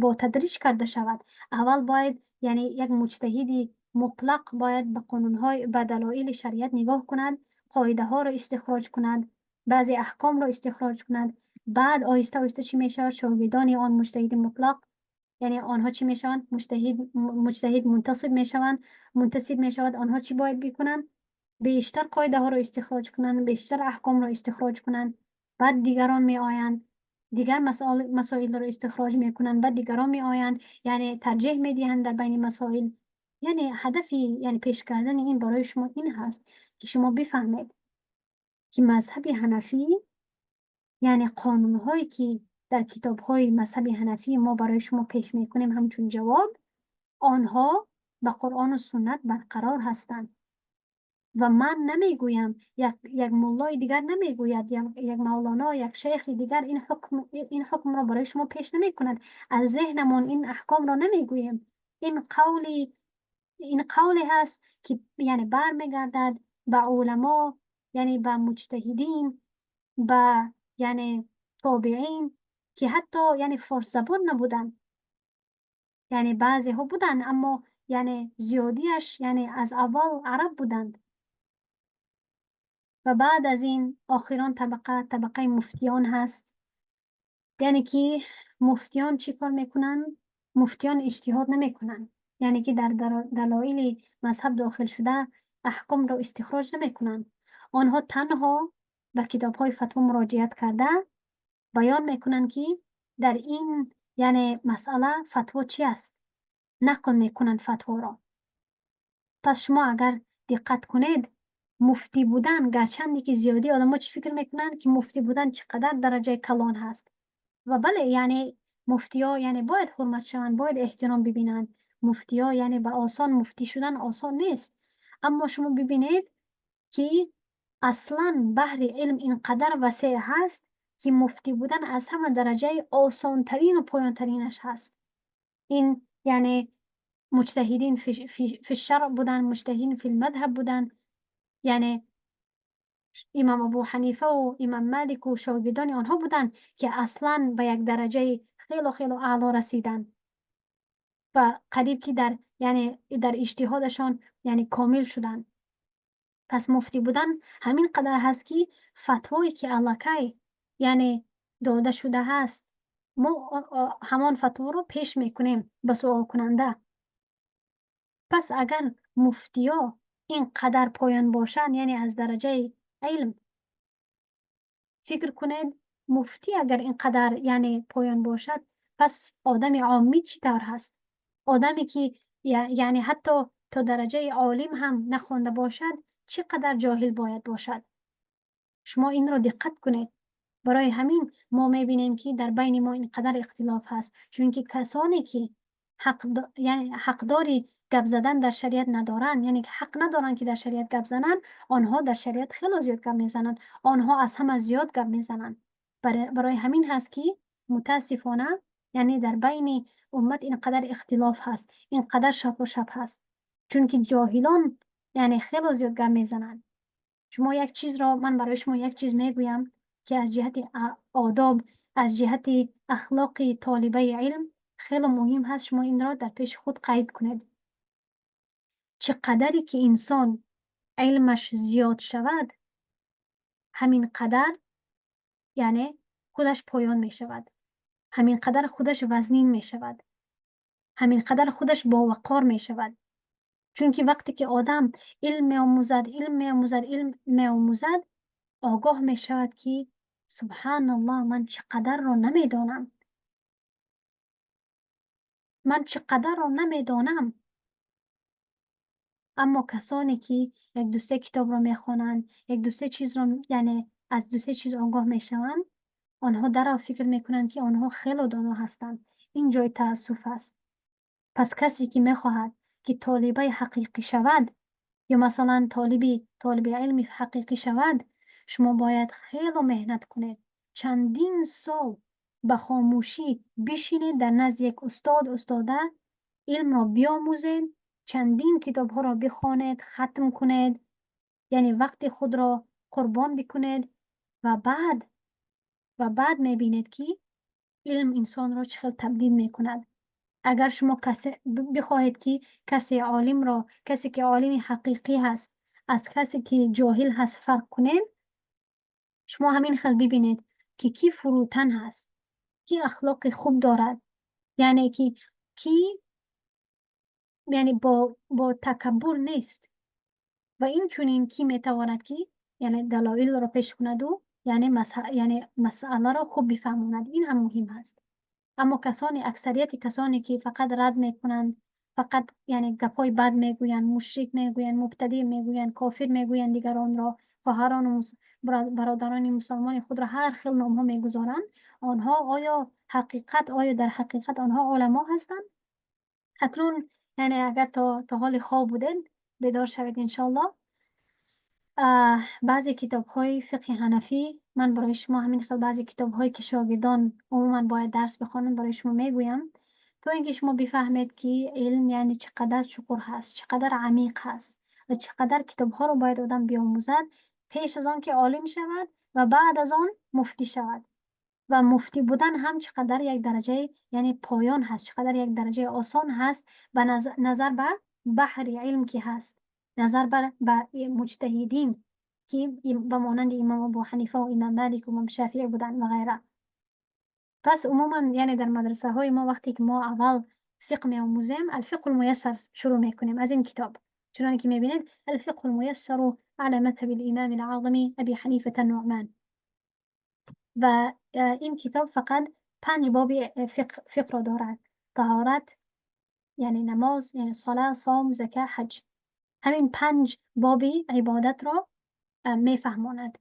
бо тадриҷ карда шавад. Аввал бояд яъне як муҷтаҳиди мутлақ бояд ба қонунҳои, ба далоили шариат нигоҳ кунад, қоидаҳоро истихроҷ кунад, баъзе аҳкомро истихроҷ кунад. Баъд оҳиста оҳиста чӣ мешавад? Шогирдони он муҷтаҳиди мутлақ, яъне онҳо чӣ мешаванд? Муҷтаҳид мунтасиб мешаванд, мунтасиб мешавад. Онҳо чӣ бояд бикунанд? Бештар қоидаҳоро истихроҷ кунанд, бештар аҳкомро истихроҷ кунанд. Баъд дигарон меоянд, дигар масоилро истихроҷ мекунанд, баъд дигарон меоянд, яъне тарҷеҳ медиҳанд дар байни масоил. Яъне ҳадафи яъне пеш кардани ин барои шумо ин ҳаст, ки шумо бифаҳмед, ки мазҳаби ҳанафӣ, яъне қонунҳое ки дар китобҳои мазҳаби ҳанафӣ мо барои шумо пеш мекунем ҳамчун ҷавоб, онҳо ба Қуръону суннат барқарор ҳастанд. Ва ман намегӯям, як муллои дигар намегӯяд, як мавлоно, як шайхи дигар ин ҳукмро барои шумо пеш намекунад. Аз зеҳнамон ин аҳкомро намегӯем. Ин қавле ҳаст, ки яъне бармегардад ба уламо, яъне ба муҷтаҳидин, ба яъне тобеин, ки ҳатто яъне форсзабон набуданд. Яъне баъзеҳо буданд, аммо яъне зиёдиаш яъне аз аввал араб буданд. Ва баъд аз ин охирон табақа, табақаи муфтиён ҳаст. Яъне ки муфтиён чӣ кор мекунанд? Муфтиён иҷтиҳод намекунанд, яъне ки дар далоили мазҳаб дохил шуда аҳкомро истихроҷ намекунанд. Онҳо танҳо ба китобҳои фатво муроҷиат карда, баён мекунанд, ки дар ин яъне масъала фатво чӣ аст, нақл мекунанд фатворо. Пас шумо агар диққат кунед, муфтӣ будан, гарчанде ки зиёдии одамо чӣ фикр мекунанд, ки муфтӣ будан чӣ қадар дараҷаи калон ҳаст. Ва бале, яъне муфтиҳо яъне бояд ҳурмат шаванд, бояд эҳтиром бибинанд. Муфтиҳо, яъне ба осон муфтӣ шудан осон нест, аммо шумо бибинед, ки аслан баҳри илм ин қадар васеъ ҳаст, ки муфтӣ будан аз ҳама дараҷаи осонтарину поёнтаринаш ҳаст. Ин яъне муҷтаҳидин фи шаръ будан, муҷтаҳидин фил мазҳаб будан, яъне имом Абу Ҳанифаву имом Малику шогирдони онҳо буданд, ки аслан ба як дараҷаи хело хело аъло расиданд ва қариб ки дар яъне дар иҷтиҳодашон яъне комил шуданд. Пас муфтӣ будан ҳамин қадар ҳаст, ки фатвое ки аллакай яъне дода шуда ҳаст, мо ҳамон фатворо пеш мекунем ба суолкунанда. Пас агар муфтиё ин қадар поён бошанд, яъне аз дараҷаи илм, фикр кунед, муфтӣ агар ин қадар яъне поён бошад, пас одами оммӣ чӣ тавр ҳаст? Одаме ки яъне ҳатто то дараҷаи олим ҳам нахонда бошад, чӣ қадар ҷоҳил бояд бошад? Шумо инро диққат кунед. Барои ҳамин мо мебинем, ки дар байни мо ин қадар ихтилоф ҳаст, чунки касоне ки яъне ҳақдори гап задан дар шариат надоранд, яъне ки ҳақ надоранд, ки дар шариат гап зананд, онҳо дар шариат хело зиёд гап мезананд, онҳо аз ҳама зиёд гап мезананд. Барои ҳамин ҳаст, ки мутаассифона яъне дар байни уммат ин қадар ихтилоф ҳаст, ин қадар шапу шап ҳаст, чунки ҷоҳилон яъне хело зиёд гап мезананд. Шумо як чизро, ман барои шумо як чиз мегӯям, ки аз ҷиҳати одоб, аз ҷиҳати ахлоқи толибаи илм хело муҳим ҳаст. Шумо инро дар пеши худ қайд кунед. Чӣ қадаре ки инсон илмаш зиёд шавад, ҳамин қадар яъне худаш поён мешавад, ҳамин қадар худаш вазнин мешавад, ҳамин қадар худаш бовақор мешавад. Чунки вақте ки одам илм меомӯзад, илм меомӯзад, илм меомӯзад, огоҳ мешавад, ки субҳаналлоҳ, ман чӣ қадарро намедонам, ман чӣ қадарро намедонам. Аммо касоне ки як дусе китобро мехонанд, як дусе чизро, яъне аз дусе чиз огоҳ мешаванд, онҳо дарав фикр мекунанд, ки онҳо хело доно ҳастанд. Ин ҷои таассуф аст. Пас касе ки мехоҳад, ки толибаи ҳақиқӣ шавад ё масалан толиби илми ҳақиқӣ шавад, шумо бояд хело меҳнат кунед, чандин сол ба хомӯшӣ бишинед дар назди як устод, устода, илмро биомӯзед, чандин китобҳоро бихонед, хатм кунед, яъне вақти худро қурбон бикунед ва баъд мебинед, ки илм инсонро чӣ хел табдил мекунад. Агар шумо касе бихоҳед, ки касе олимро, касе ки олими ҳақиқӣ ҳаст, аз касе ки ҷоҳил ҳаст фарқ кунед, шумо ҳамин хел бибинед, ки кӣ фурӯтан ҳаст, кӣ ахлоқи хуб дорад, яъне ки кӣ яъне бо такаббур нест ва инчунин кӣ метавонад, ки яъне далоилро пеш кунаду яъне масъаларо хуб бифаҳмонад. Ин ҳам муҳим ҳаст. Аммо касоне, аксарияти касоне ки фақат рад мекунанд, фақат яъне гапҳои бад мегӯянд, мушрик мегӯянд, мубтадӣ мегӯянд, кофир мегӯянд, дигаронро, хоҳарону бародарони мусалмони худро ҳар хел номҳо мегузоранд, онҳо оё дар ҳақиқат онҳо уламо ҳастанд? Акнун яъне агар то ҳоли хоб будед, бедор шавед, иншоаллоҳ. Баъзе китобҳои фиқҳи ҳанафӣ ман барои шумо, ҳамин хел баъзе китобҳое ки шогирдон умуман бояд дарс бихонанд, барои шумо мегӯям. То ин ки шумо бифаҳмед, ки илм яъне чӣ қадар чуқур ҳаст, чӣ қадар амиқ ҳаст ва чӣ қадар китобҳоро бояд одам биомӯзад пеш аз он ки олим шавад ва баъд аз он муфтӣ шавад. Ва муфтӣ будан ҳам чӣ қадар як дараҷаи, яъне, поён ҳаст, чӣ қадар як дараҷаи осон ҳаст ба назар ба баҳри илм ки ҳаст, назар ба муҷтаҳидин, ки ба монанди имом Абу Ҳанифа ва имом Малик ва имом Шафиъ буданд ва ғайра. Пас умуман, яъне, дар мадрасаҳои мо вақте ки мо аввал фиқҳ меомӯзем, Алфиқҳу лмуяссар шурӯъ мекунем аз ин китоб. Чуноне ки мебинед, Алфиқҳу лмуяссару ала мазҳаби лимами лаъзами Аби Ҳанифата Нуъман. Ва ин китоб фақат панҷ боби фиқҳро дорад: таҳорат, яъне намоз, яъне сала, сом, зака, ҳаҷ. Ҳамин панҷ боби ибодатро мефаҳмонад.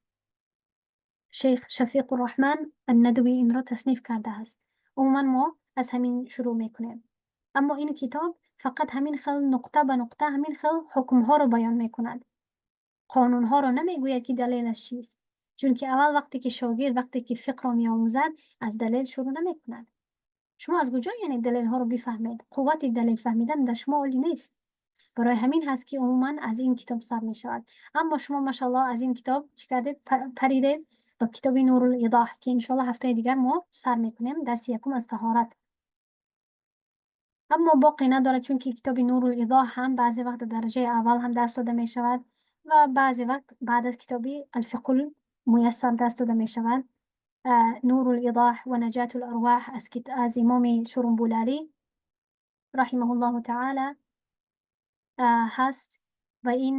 Шейх Шафиқурраҳман Аннадвӣ инро тасниф кардааст. Умуман, мо аз ҳамин шурӯъ мекунем. Аммо ин китоб фақат ҳамин хел нуқта ба нуқта ҳамин хел ҳукмҳоро баён мекунад. Қонунҳоро намегӯяд, ки далелаш чист. Чунки аввал вақте ки шогирд, вақте ки фиқҳро меомӯзад, аз далел шурӯъ намекунад. Шумо аз куҷо, яъне, далелҳоро бифаҳмед? Қуввати далел фаҳмидан дар шумо олӣ нест. Барои ҳамин ҳаст, ки умуман аз ин китоб сар мешавад. Аммо шумо, машаллоҳ, аз ин китоб чӣ кардед? Паридед ба китоби Нурул Изоҳ, ки иншоаллоҳ ҳафтаи дигар мо сар мекунем дарси якум аз таҳорат. Аммо боқӣ надорад, чунки китоби Нурул Изоҳ ҳам баъзе вақт дар дараҷаи аввал ҳам дарс дода мешавад ва баъзе вақт баъд аз китоби Алфиқҳул Муяссар дарс дода мешавад. Нурул Изоҳ ва Наҷатул Арвоҳ аз имоми Шурумбулалӣ раҳимаҳуллоҳу таъала ҳаст ва ин,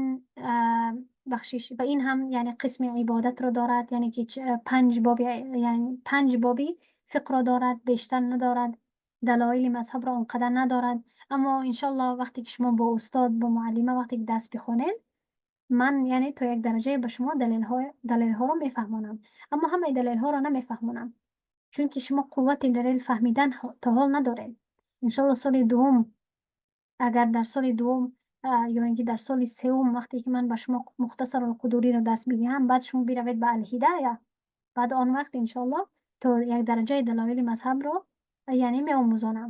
бахшиш, ва ин ҳам, яъне, қисми ибодатро дорад, яъне ки панҷ боби, яъне панҷ боби фиқҳро дорад, бештар надорад, далоили мазҳабро он қадар надорад. Аммо иншоаллоҳ, вақте ки шумо бо устод, бо муаллима вақте ки дарс бихонед, ман, яъне, то як дараҷае ба шумо далелҳоро мефаҳмонам, аммо ҳамаи далелҳоро намефаҳмонам, чунки шумо қуввати далел фаҳмидан то ҳол надоред. Иншоаллоҳ, соли дуввум, агар дар соли дуввум ё ин ки дар соли сеюм, вақте ки ман ба шумо Мухтасарул Қудуриро дарс бидиҳам, баъд шумо биравед ба Алҳидоя, баъд он вақт иншоаллоҳ то як дараҷаи далоили мазҳабро, яъне, меомӯзонам.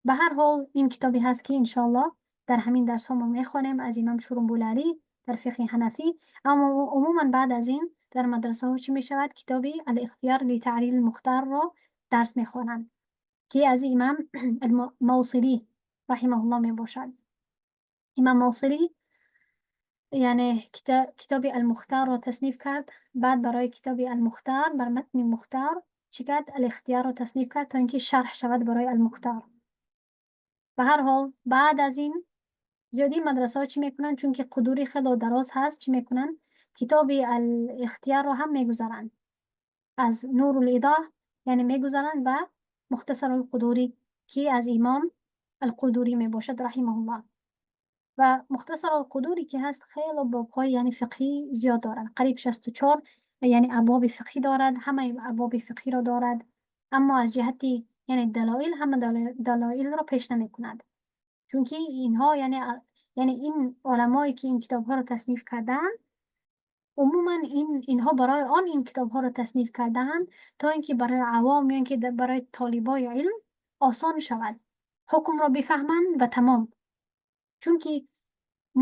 Ба ҳар ҳол, ин китобе ҳаст, ки иншоаллоҳ дар ҳамин дарсҳо мо мехонем аз имом Шурумбулалӣ дар фиқҳи ҳанафӣ. Аммо умуман баъд аз ин дар мадрасаҳо чӣ мешавад? Китоби Алихтиёр литаълили Мухторро дарс мехонанд, ки аз имам Мавсилӣ раҳимаҳуллоҳ мебошад. Имам Мавсилӣ, яъне, китоби Алмухторро тасниф кард. Баъд барои китоби Алмухтор, бар матни Мухтор чӣ кард? Алихтиёрро тасниф кард, то ин ки шарҳ шавад барои Алмухтор. Ба ҳар ҳол, баъд аз ин зиёдии мадрасаҳо чӣ мекунанд? Чунки Қудурӣ хело дароз ҳаст, чӣ мекунанд? Китоби Алихтиёрро ҳам мегузаранд аз Нурул Изоҳ, яъне мегузаранд ба Мухтасарул Қудурӣ, ки аз имом Алқудурӣ мебошад раҳимаҳуллоҳ. Ва Мухтасарул Қудурӣ ки ҳаст, хело бобҳои, яъне, фиқҳӣ зиёд дорад, қариб 64, яъне, абвоби фиқҳӣ дорад, ҳамаи абвоби фиқҳиро дорад, аммо аз ҷиҳати, яъне, далоил ҳама далоилро пеш намекунад, чунки инҳо, яъне, ин уламое ки ин китобҳоро тасниф кардаанд, умуман инҳо барои он ин китобҳоро тасниф кардаанд, то ин ки барои авом ё ин ки барои толибои илм осон шавад, ҳукмро бифаҳманд ва тамом. Чунки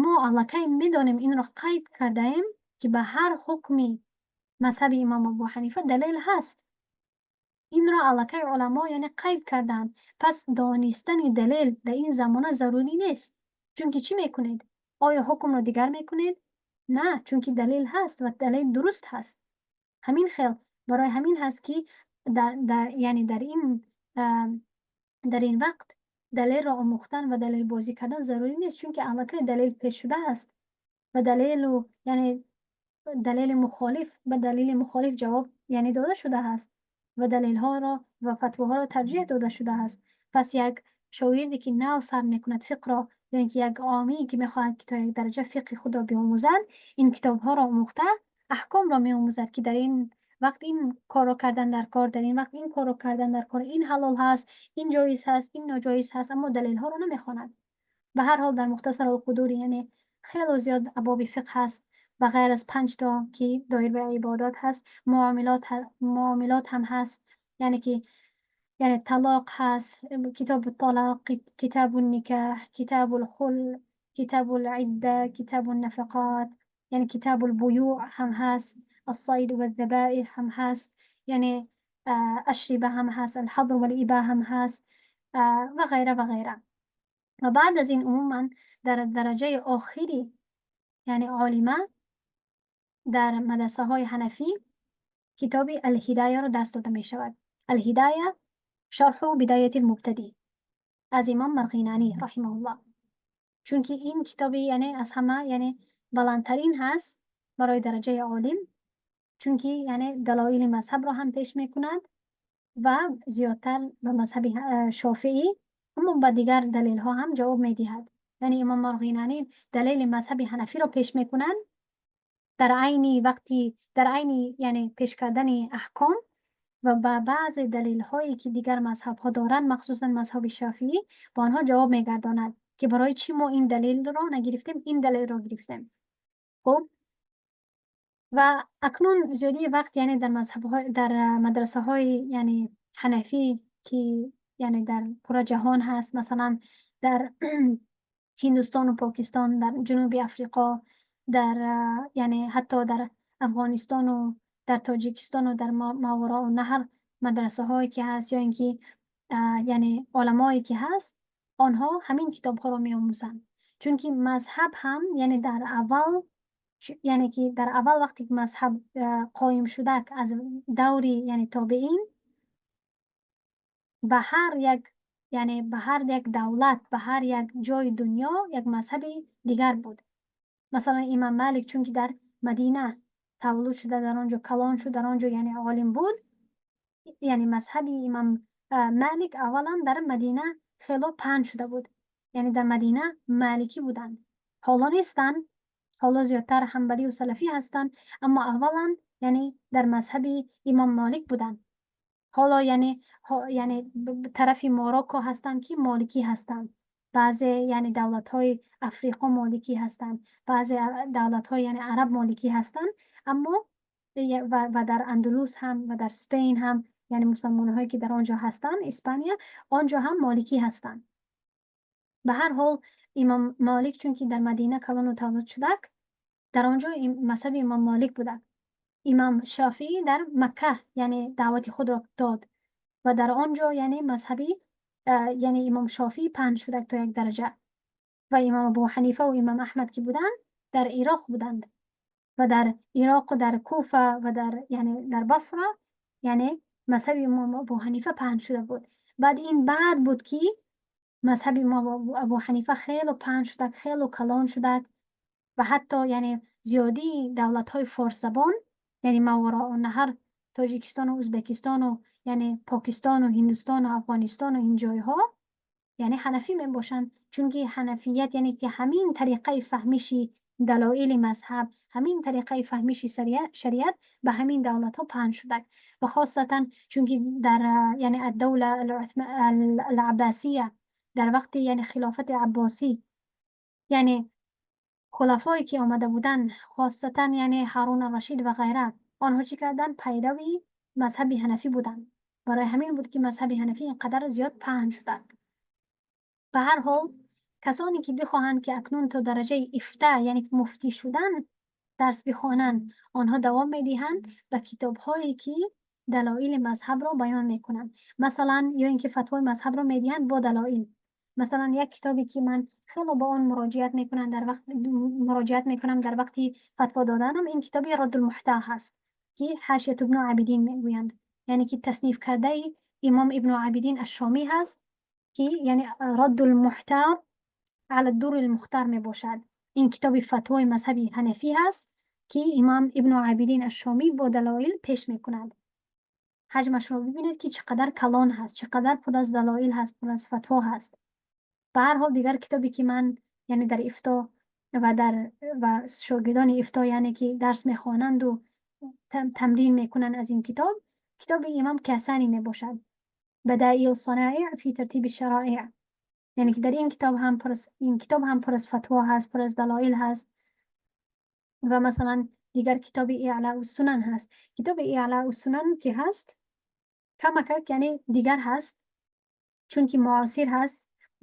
мо аллакай медонем, инро қайд кардаем, ки ба ҳар ҳукми мазҳаби имом Абу Ҳанифа далел ҳаст. Инро аллакай уламо, яъне, қайд кардаанд. Пас донистани далел дар ин замона зарурӣ нест, чунки чӣ мекунед? Оё ҳукмро дигар мекунед? На, чунки далел ҳаст ва далел дуруст ҳаст. Ҳамин хел барои ҳамин ҳаст, ки яъне, дар ин вақт далелро омӯхтан ва далелбозӣ кардан зарурӣ нест, чунки аллакай далел пеш шудааст ва далелу, яъне, далели мухолиф ба далели мухолиф ҷавоб, яъне, дода шудааст ва далелҳоро ва фатвоҳоро тарҷеҳ дода шудааст. Пас як шогирде ки нав сар мекунад фиқҳро ё ин ки як омие ки мехоҳад, ки то як дараҷа фиқҳи худро биомӯзад, ин китобҳоро омӯхта, аҳкомро меомӯзад, ки дар ин вақт ин корро кардан дар кор, дар ин вақт ин корро кардан дар кор, ин ҳалол ҳаст, ин ҷоиз ҳаст, ин ноҷоиз ҳаст, аммо далелҳоро намехонад. Ба ҳар ҳол, дар Мухтасарул Қудурӣ, яъне, хело зиёд абвоби фиқҳ ҳаст. Ба ғайр аз панҷто, ки доир ба ибодат ҳаст, муомилот ҳам ҳаст, яъне ки یعنی طلاق هست، کتاب الطلاق، کتاب النکاح، کتاب الخلع، کتاب العده، کتاب النفقات، یعنی کتاب البیوع هم هست، الصید و الذبائح هم هست، یعنی اشربه هم هست، الحظر و الابا هم هست و غیره و غیره. و بعد از این عموما در درجه آخری یعنی عالمه در مدرسه های حنفی کتاب الهدایه را درس داده می شود. الهدایه شرح بدایه المبتدی از امام مرغینانی رحمه الله، چون که این کتاب یعنی از همه یعنی بلندترین هست برای درجه عالم، چون که یعنی دلایل مذهب را هم پیش میکند و زیادتر به مذهب شافعی، اما به دیگر دلیل ها هم جواب میدهد. یعنی امام مرغینانی دلیل مذهب حنفی را پیش میکنند، در عین وقتی در عین یعنی پیش کردن احکام و با بعض دلیل هایی که دیگر مذهب ها دارند، مخصوصا مذهب شافعی، با آنها جواب میگرداند که برای چی ما این دلیل را نگرفتیم، این دلیل را گرفتیم. خب و اکنون زیادی وقت یعنی در مذهب های در مدرسه های یعنی حنفی که یعنی در پورا جهان هست، مثلا در هندوستان و پاکستان، در جنوب افریقا، در یعنی حتی در افغانستان و در تاجیکستان و در ماوراء النهر مدرسه هایی که هست یا اینکه یعنی علمایی که هست، آنها همین کتاب ها رو می آموزند. چون که مذهب هم یعنی در اول، یعنی که در اول وقتی که مذهب قایم شده از دوری یعنی تابعین، به هر یک یعنی به هر یک دولت، به هر یک جای دنیا یک مذهب دیگر بود. مثلا امام مالک چون که در مدینه تولد شده، در آنجا کلان شد، در آنجا یعنی عالم بود، یعنی مذهب امام مالک اولا در مدینه خیلی پهن شده بود، یعنی در مدینه مالکی بودند. حالا نیستن، حالا زیادتر حنبلی و سلفی هستند، اما اولا یعنی در مذهب امام مالک بودند. حالا یعنی طرف ماراکو هستند که مالکی هستند، بعضی یعنی دولت های افریقا مالکی هستند، بعضی دولت های یعنی عرب مالکی هستند، اما و در اندلس هم و در اسپین هم یعنی مسلمان هایی که در آنجا هستند، اسپانیا، آنجا هم مالکی هستند. به هر حال امام مالک چون که در مدینه کلان و تولد شده، در آنجا مذهب امام مالک بوده. امام شافعی در مکه یعنی دعوت خود را داد و در آنجا یعنی مذهبی یعنی امام شافعی پهن شده تا یک درجه، و امام ابو حنیفه و امام احمد که بودند در عراق بودند و در عراق و در کوفه و در یعنی در بصره یعنی مذهب امام ابو حنیفه پهن شده بود. بعد این بعد بود که مذهب امام ابو حنیفه خیلی پهن شده، خیلی کلان شده و حتی یعنی زیادی دولت های فارس زبان یعنی ماوراء النهر، تاجیکستان و ازبکستان و یعنی پاکستان و هندوستان و افغانستان و این جایها یعنی حنفی می باشند، چون که حنفیت یعنی که همین طریقه فهمیشی دلایل مذهب، همین طریقه فهمیشی شریعت به همین دولت ها پهن شده. و خاصتا چون که در یعنی الدوله العباسیه در وقت یعنی خلافت عباسی، یعنی خلفایی که آمده بودن، خاصتا یعنی هارون الرشید و غیره، آنها چی کردن؟ پیروی مذهب حنفی بودن. برای همین بود که مذهب حنفی اینقدر زیاد پهن شده. به هر حال کسانی که بخواهند که اکنون تا درجه افتا یعنی مفتی شدن درس بخوانند، آنها دوام میدهند به کتاب هایی که دلایل مذهب را بیان میکنند، مثلا یا اینکه فتوای مذهب را میدهند با دلایل. مثلا یک کتابی که من خیلی با آن مراجعت میکنم در وقت مراجعت میکنم در وقتی فتوا دادنم، این کتاب رد المحتار هست که حاشیه ابن عابدین میگویند، یعنی که تصنیف کرده امام ابن عابدین الشامی هست که یعنی رد المحتار علی الدر المختار می باشد. این کتاب فتوای مذهبی حنفی هست که امام ابن عابدین الشامی با دلایل پیش میکند. حجمش رو ببینید که چقدر کلان هست، چقدر پر از دلایل هست، پر از فتوا هست. به هر حال دیگر کتابی که من یعنی در افتا و در و شاگردان افتا یعنی که درس میخوانند و تمرین میکنند از این کتاب، کتاب امام کسانی می باشد، بدائع الصنائع فی ترتیب الشرائع. یعنی که در این کتاب هم پر از، این کتاب هم پر از فتوا هست، پر از دلایل هست. و مثلا دیگر کتاب اعلاء السنن هست. کتاب اعلاء السنن که هست Камакак яъне дигар ҳаст, чунки муосир ҳаст,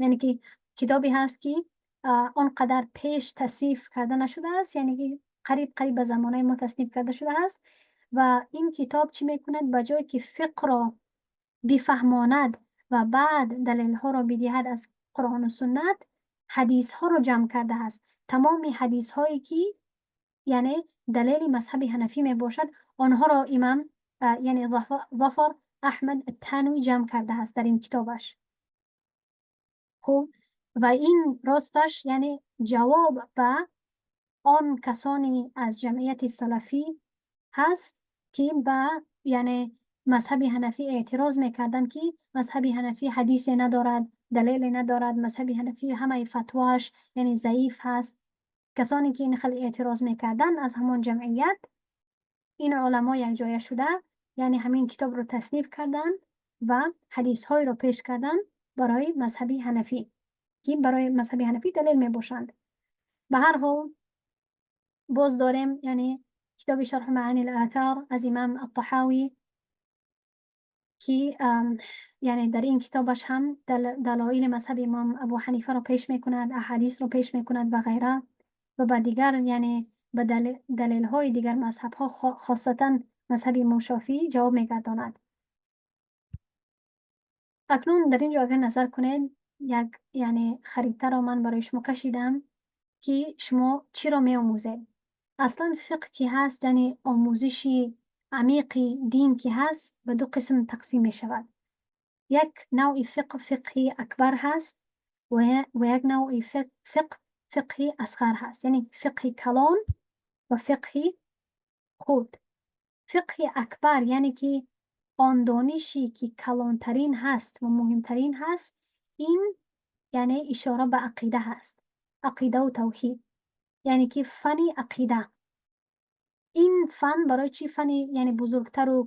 яъне ки китобе ҳаст, ки он қадар пеш тасниф карда нашудааст, яъне ки қариб қариб ба замонаи мо тасниф карда шудааст. Ва ин китоб чӣ мекунад? Ба ҷое ки фиқҳро бифаҳмонад ва баъд далелҳоро бидиҳад аз Қуръону суннат, ҳадисҳоро ҷамъ кардааст. Тамоми ҳадисҳое, ки яъне далели мазҳаби ҳанафӣ мебошад, онҳоро имам, яъне Зафар Аҳмад Танвӣ, ҷамъ кардааст дар ин китобаш. Хуб, ва ин росташ яъне ҷавоб ба он касоне аз ҷамъияти салафӣ ҳаст, ки ба яъне мазҳаби ҳанафӣ эътироз мекарданд, ки мазҳаби ҳанафӣ ҳадисе надорад, далеле надорад, мазҳаби ҳанафӣ ҳамаи фатвоаш яъне заиф ҳаст. Касоне ки ин хеле эътироз мекарданд, аз ҳамон ҷамъият ин уламо якҷоя шуда, яъне ҳамин китобро тасниф карданд ва ҳадисҳоеро пеш карданд барои мазҳаби ҳанафӣ, ки барои мазҳаби ҳанафӣ далел мебошанд. Ба ҳар ҳол, боз дорем яъне китоби Шарҳу маани л-Атар аз имам Аттаҳавӣ, ки яъне дар ин китобаш ҳам далоили мазҳаби имом Абу Ҳанифаро пеш мекунад, аҳадисро пеш мекунад ва ғайра, ва ба дигар, яъне ба далелҳои дигар мазҳабҳо, хосатан мазҳаби имом Шофиӣ, ҷавоб мегардонад. Акнун дар ин ҷо агар назар кунед, як яъне харитаро ман барои шумо кашидам, ки шумо чиро меомӯзед. Аслан фиқҳ ки ҳаст, яъне омӯзиши амиқи дин ки ҳаст, ба ду қисм тақсим мешавад. Як навъи фиқҳ фиқҳи акбар ҳаст ва як навъи фиқҳ фиқҳи асғар ҳаст, яъне фиқҳи калон ва фиқҳи хурд. Фиқҳи акбар, яъне ки он донише ки калонтарин ҳаст ва муҳимтарин ҳаст, ин яъне ишора ба ақида ҳаст, ақидаву тавҳид, яъне ки фани ақида. Ин фан барои чӣ фани яъне бузургтару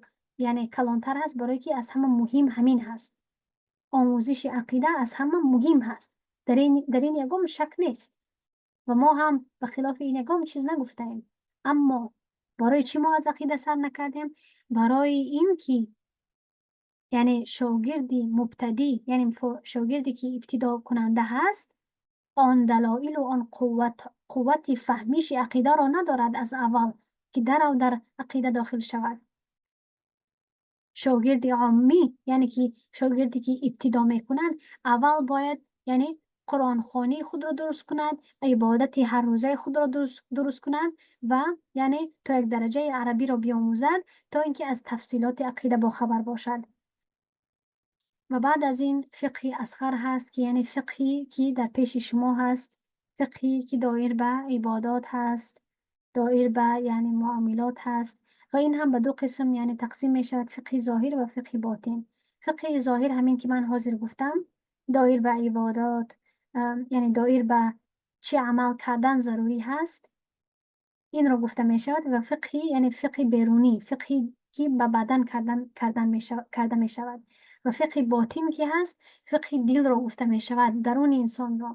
яъне калонтар ҳаст? Барое ки аз ҳама муҳим ҳамин ҳаст. Омӯзиши ақида аз ҳама муҳим ҳаст, дар ин ягон шак нест ва мо ҳам ба хилофи ин ягон чиз нагуфтаем. Аммо барои чӣ мо аз ақида сар накардем? Барои ин ки яъне шогирди мубтадӣ, яъне шогирде ки ибтидокунанда ҳаст, он далоилу он қуввати фаҳмиши ақидаро надорад аз аввал, ки дарав дар ақида дохил шавад. Шогирди оммӣ, яъне ки шогирде ки ибтидо мекунад, аввал бояд яъне қуръонхонии худро дуруст кунад, ибодати ҳаррӯзаи худро дуруст кунад ва яъне то як дараҷаи арабиро биомӯзад, то ин ки аз тафсилоти ақида бохабар бошад. Ва баъд аз ин фиқҳи асғар ҳаст, ки яъне фиқҳе ки дар пеши шумо ҳаст, фиқҳе ки доир ба ибодот ҳаст, доир ба яъне муомилот ҳаст. Ва ин ҳам ба ду қисм яъне тақсим мешавад: фиқҳи зоҳир ва фиқҳи ботин. Фиқҳи зоҳир ҳамин ки ман ҳозир гуфтам, доир ба ибодот, яъне доир ба чӣ амал кардан зарурӣ ҳаст, инро гуфта мешавад. Ва фиқҳи яъне фиқҳи берунӣ, фиқҳи ки ба бадан карда мешавад. Ва фиқҳи ботин ки ҳаст, фиқҳи дилро гуфта мешавад, даруни инсонро,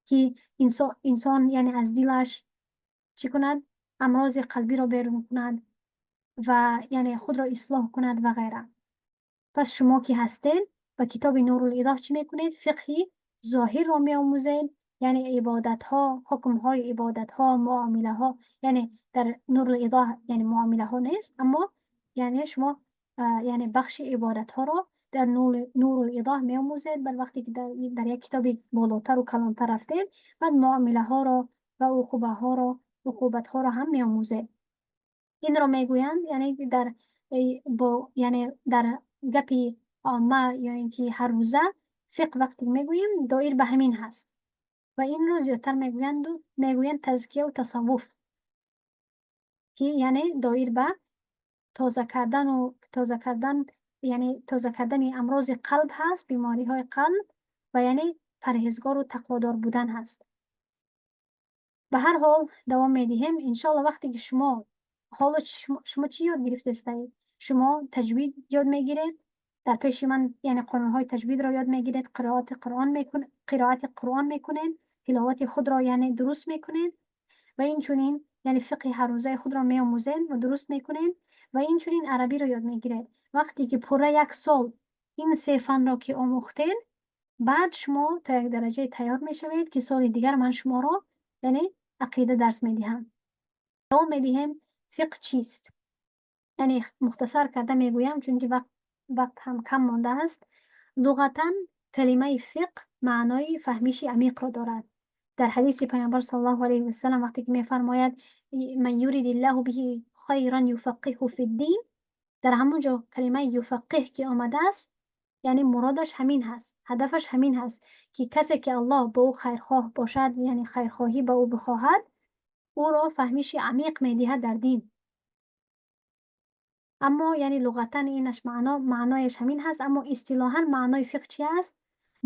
ки инсон яъне аз дилаш чӣ кунад, амрози қалбиро берун кунад ва яъне худро ислоҳ кунад ва ғайра. Пас шумо ки ҳастед, ба китоби Нурулизоҳ чӣ мекунед? Фиқҳи зоҳирро меомӯзед, яъне ибодатҳо, ҳукмҳои ибодатҳо, муомилаҳо. Яъне дар Нурулизоҳ яъне муомилаҳо нест, аммо яъне шумо яъне бахши ибодатҳоро дар Нурулизоҳ меомӯзед. Баъд вақте ки дар як китоби болотару калонтар рафтед, баъд муомилаҳоро ва уқубатҳоро ҳам меомӯзед. Инро мегӯянд, яъне дар бо яъне дар гапи омма ё ин ки ҳаррӯза фиқҳ вақте мегӯем, доир ба ҳамин ҳаст. Ва инро зиёдтар мегӯянд тазкияву тасаввуф, ки яъне доир ба тоза кардану тоза кардан, яъне тоза кардани амрози қалб ҳаст, бемориҳои қалб, ва яъне парҳезгору тақводор будан ҳаст. Ба ҳар ҳол, давом медиҳем, иншоалло. Вақте ки шумо ҳоло шумо чӣ ёд гирифтастаед? Шумо таҷвид ёд мегиред дар пеши ман, яъне қонунҳои таҷвидро ёд мегиред, қироати Қуръон мекунед, тиловати худро яъне дуруст мекунед ва инчунин яъне фиқҳи ҳаррӯзаи худро меомӯзед ва дуруст мекунед ва инчунин арабиро ёд мегиред. Вақте ки пурра як сол ин се фанро ки омӯхтед, баъд шумо то як дараҷае тайёр мешавед, ки соли дигар ман шуморо, яъне, ақида дарс медиҳам. Давом медиҳем: фиқҳ чист? Яъне, мухтасар карда мегӯям, чунки вақт ҳам кам мондааст. Луғатан калимаи фиқҳ маънои фаҳмиши амиқро дорад. Дар ҳадиси Паёмбар саллаллоҳу алайҳи васалам, вақте ки мефармояд: «من يرد الله به خيرا يفقهه في الدين», дар ҳамон ҷо калимаи юфаққиҳ ки омадааст, яъне муродаш ҳамин ҳаст, ҳадафаш ҳамин ҳаст, ки касе ки Аллоҳ ба ӯ хайрхоҳ бошад, яъне хайрхоҳӣ ба ӯ бихоҳад, ӯро фаҳмиши амиқ медиҳад дар дин. Аммо, яъне, луғатан инаш маънояш ҳамин ҳаст, аммо истилоҳан маънои фиқҳ чи аст?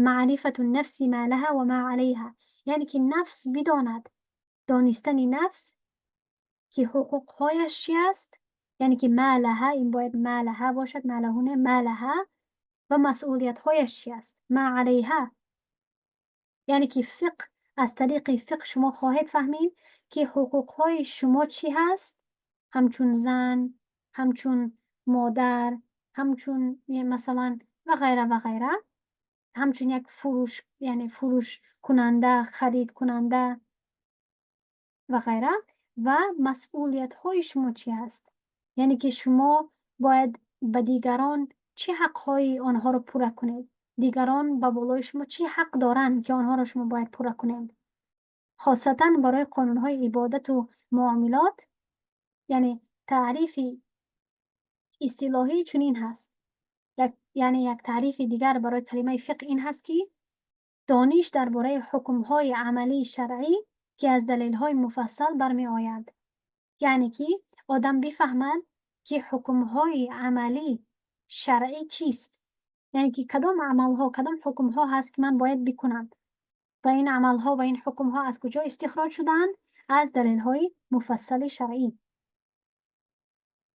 معرفة النفس ما لها وما عليها, яъне ки нафс бидонад, донистани нафс, ки ҳуқуқҳояш чи аст, яъне ки ما لها, ин бояд ما لها бошад, ما له не, ما لها, ва масъулиятҳояш чи аст, ما عليها. Яъне ки фиқҳ, аз тариқи фиқҳ шумо хоҳед фаҳмид, ки ҳуқуқҳои шумо чӣ ҳаст, ҳамчун зан, ҳамчун модар, ҳамчун, масалан, ва ғайра ва ғайра, ҳамчун як фурӯш, яъне фурӯшкунанда, харидкунанда ва ғайра, ва масъулиятҳои шумо чӣ ҳаст, яъне ки шумо бояд ба дигарон чӣ ҳаққҳои онҳоро пурра кунед, дигарон ба болои шумо чӣ ҳақ доранд, ки онҳоро шумо бояд пурра кунед, хосатан барои қонунҳои ибодату муомилот. Яъне таърифи истилоҳӣ чунин ҳаст. Яъне як таърифи дигар барои калимаи фиқҳ ин ҳаст, ки дониш дар бораи ҳукмҳои амалии шаръӣ, ки аз далелҳои муфассал бармеояд. Яъне ки одам бифаҳмад, ки ҳукмҳои амалӣ шаръӣ чист, яъне ки кадом амалҳо, кадом ҳукмҳо ҳаст, ки ман бояд бикунам, ва ин амалҳо ва ин ҳукмҳо аз куҷо истихроҷ шудаанд? Аз далелҳои муфассали шаръӣ.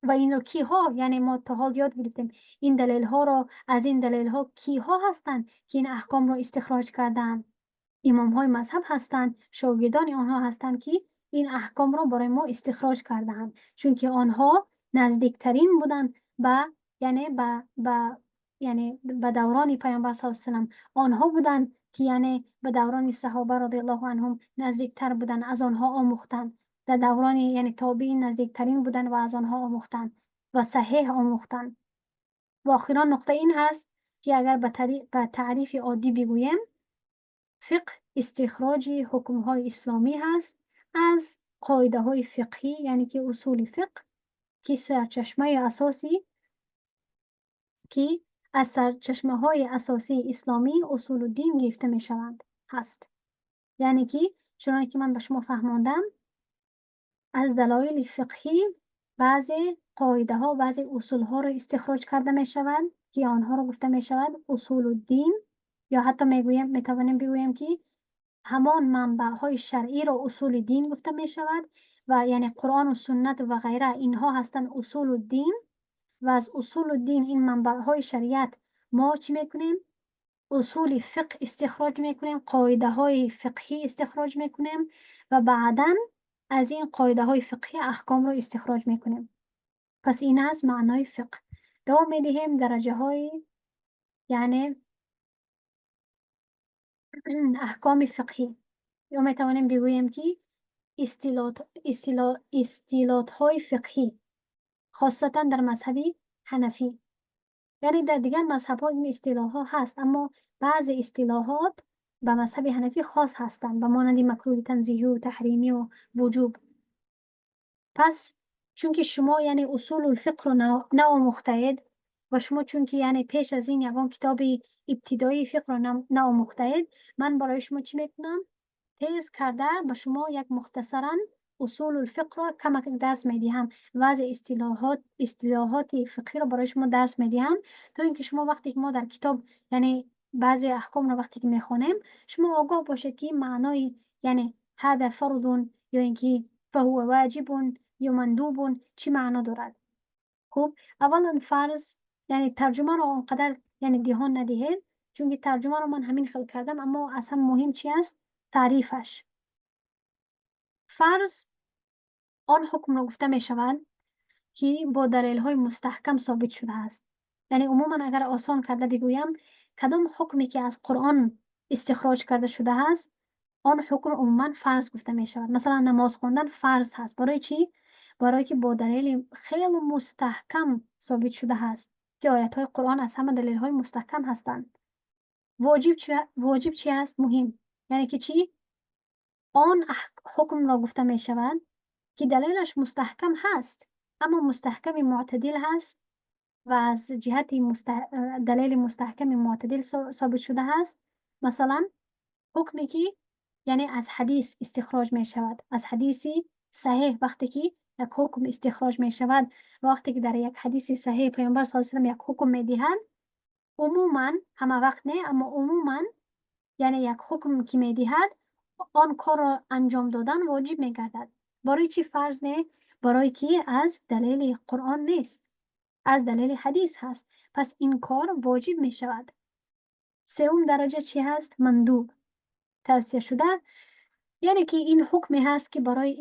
Ва инро киҳо, яъне мо то ҳол ёд гирифтем ин далелҳоро, аз ин далелҳо киҳо ҳастанд, ки ин аҳкомро истихроҷ кардаанд? Имомҳои мазҳаб ҳастанд, шогирдони онҳо ҳастанд, ки ин аҳкомро барои мо истихроҷ кардаанд, чунки онҳо наздиктарин буданд ба, яъне ба, яъне ба даврони Паёмбар саллаллоҳу алайҳи васаллам. Онҳо буданд, ки, яъне, ба даврони саҳоба розияллоҳу анҳум наздиктар буданд, аз онҳо омӯхтанд. Дар даврони, яъне, тобиин наздиктарин буданд ва аз онҳо омӯхтанд ва саҳеҳ омӯхтанд. Ва охирон нуқта ин ҳаст, ки агар ба таърифи оддӣ бигӯем, фиқҳ истихроҷи ҳукмҳои исломӣ ҳаст аз қоидаҳои фиқҳӣ, яъне ки усули фиқҳ, ки сарчашмаи асосӣ, ки аз сарчашмаҳои асосии исломӣ, усулуддин, гирифта мешаванд ҳаст. Яъне ки чуноне ки ман ба шумо фаҳмондам, аз далоили фиқҳӣ баъзе қоидаҳо, баъзе усулҳоро истихроҷ карда мешавад, ки онҳоро гуфта мешавад усулуддин, ё ҳатто мегӯем, метавонем бигӯем, ки ҳамон манбаъҳои шаръиро усули дин гуфта мешавад. Ва яъне Қуръону суннат ва ғайра, инҳо ҳастанд усулуддин. Ва аз усулуддин, ин манбаъҳои шариат, мо чӣ мекунем? Усули фиқҳ истихроҷ мекунем, қоидаҳои фиқҳӣ истихроҷ мекунем ва баъдан аз ин қоидаҳои фиқҳӣ аҳкомро истихроҷ мекунем. Пас ин аст маънои фиқҳ. Давом медиҳем: дараҷаҳои, яъне аҳкоми фиқҳӣ, ё метавонем бигӯем, ки истилоҳотҳои фиқҳӣ, хосатан дар мазҳаби ҳанафӣ. Яъне дар дигар мазҳабҳо ин истилоҳҳо ҳаст, аммо баъзе истилоҳот ба мазҳаби ҳанафӣ хос ҳастанд, ба монанди макрӯҳи танзиҳию таҳримию вуҷуб. Пас чунки шумо, яъне, усулулфиқҳро наомӯхтаед ва шумо чунки, яъне, пеш аз ин ягон китоби ибтидоии фиқҳро наомӯхтаед, ман барои шумо чӣ мекунам? Тез карда ба шумо як мухтасаран усулулфиқҳро камак дарс медиҳам, баъзе истилоҳоти фиқҳиро барои шумо дарс медиҳам, то ин ки шумо вақте ки мо дар китоб, яъне, баъзе аҳкомро вақте ки мехонем, шумо огоҳ бошед, ки маънои, яъне, هذا فرض ё ин ки فهو واجب ё مندوب чӣ маъно дорад. Хуб, аввалан фарз, яъне тарҷумаро он қадар, яъне, диҳон надиҳед, чунки тарҷумаро ман ҳамин хел кардам, аммо аз ҳама муҳим чи аст? Таърифаш. Фарз он ҳукмро гуфта мешавад, ки бо далелҳои мустаҳкам собит шудааст. Яъне умуман агар осон карда бигӯям, кадом ҳукме ки аз Қуръон истихроҷ карда шудааст, он ҳукм умуман фарз гуфта мешавад. Масалан, намоз хондан фарз ҳаст. Барои чӣ? Барое ки бо далели хеле мустаҳкам собит шудааст, ки оятҳои Қуръон аз ҳама далелҳои мустаҳкам ҳастанд. Воҷиб чи? Воҷиб чи аст? Муҳим, яъне ки чӣ? Он ҳукмро гуфта мешавад, ки далелаш мустаҳкам ҳаст, аммо мустаҳками мӯътадил ҳаст ва аз ҷиҳати далели мустаҳками мӯътадил собит шудааст. Масалан, ҳукме ки яъне аз ҳадис истихроҷ мешавад, аз ҳадиси саҳеҳ вақте ки як ҳукм истихроҷ мешавад ва вақте ки дар як ҳадиси саҳеҳ Паёмбар саллаллоҳу алайҳи васаллам як ҳукм медиҳанд, умуман, ҳама вақт не, аммо умуман, яъне як ҳукм ки медиҳад, он корро анҷом додан воҷиб мегардад. Барои чӣ фарз не? Барое ки аз далели Қуръон нест, аз далели ҳадис ҳаст, пас ин кор воҷиб мешавад. Сеюм дараҷа чӣ ҳаст? Мандуб, тавсия шуда, яъне ки ин ҳукме ҳаст, ки барои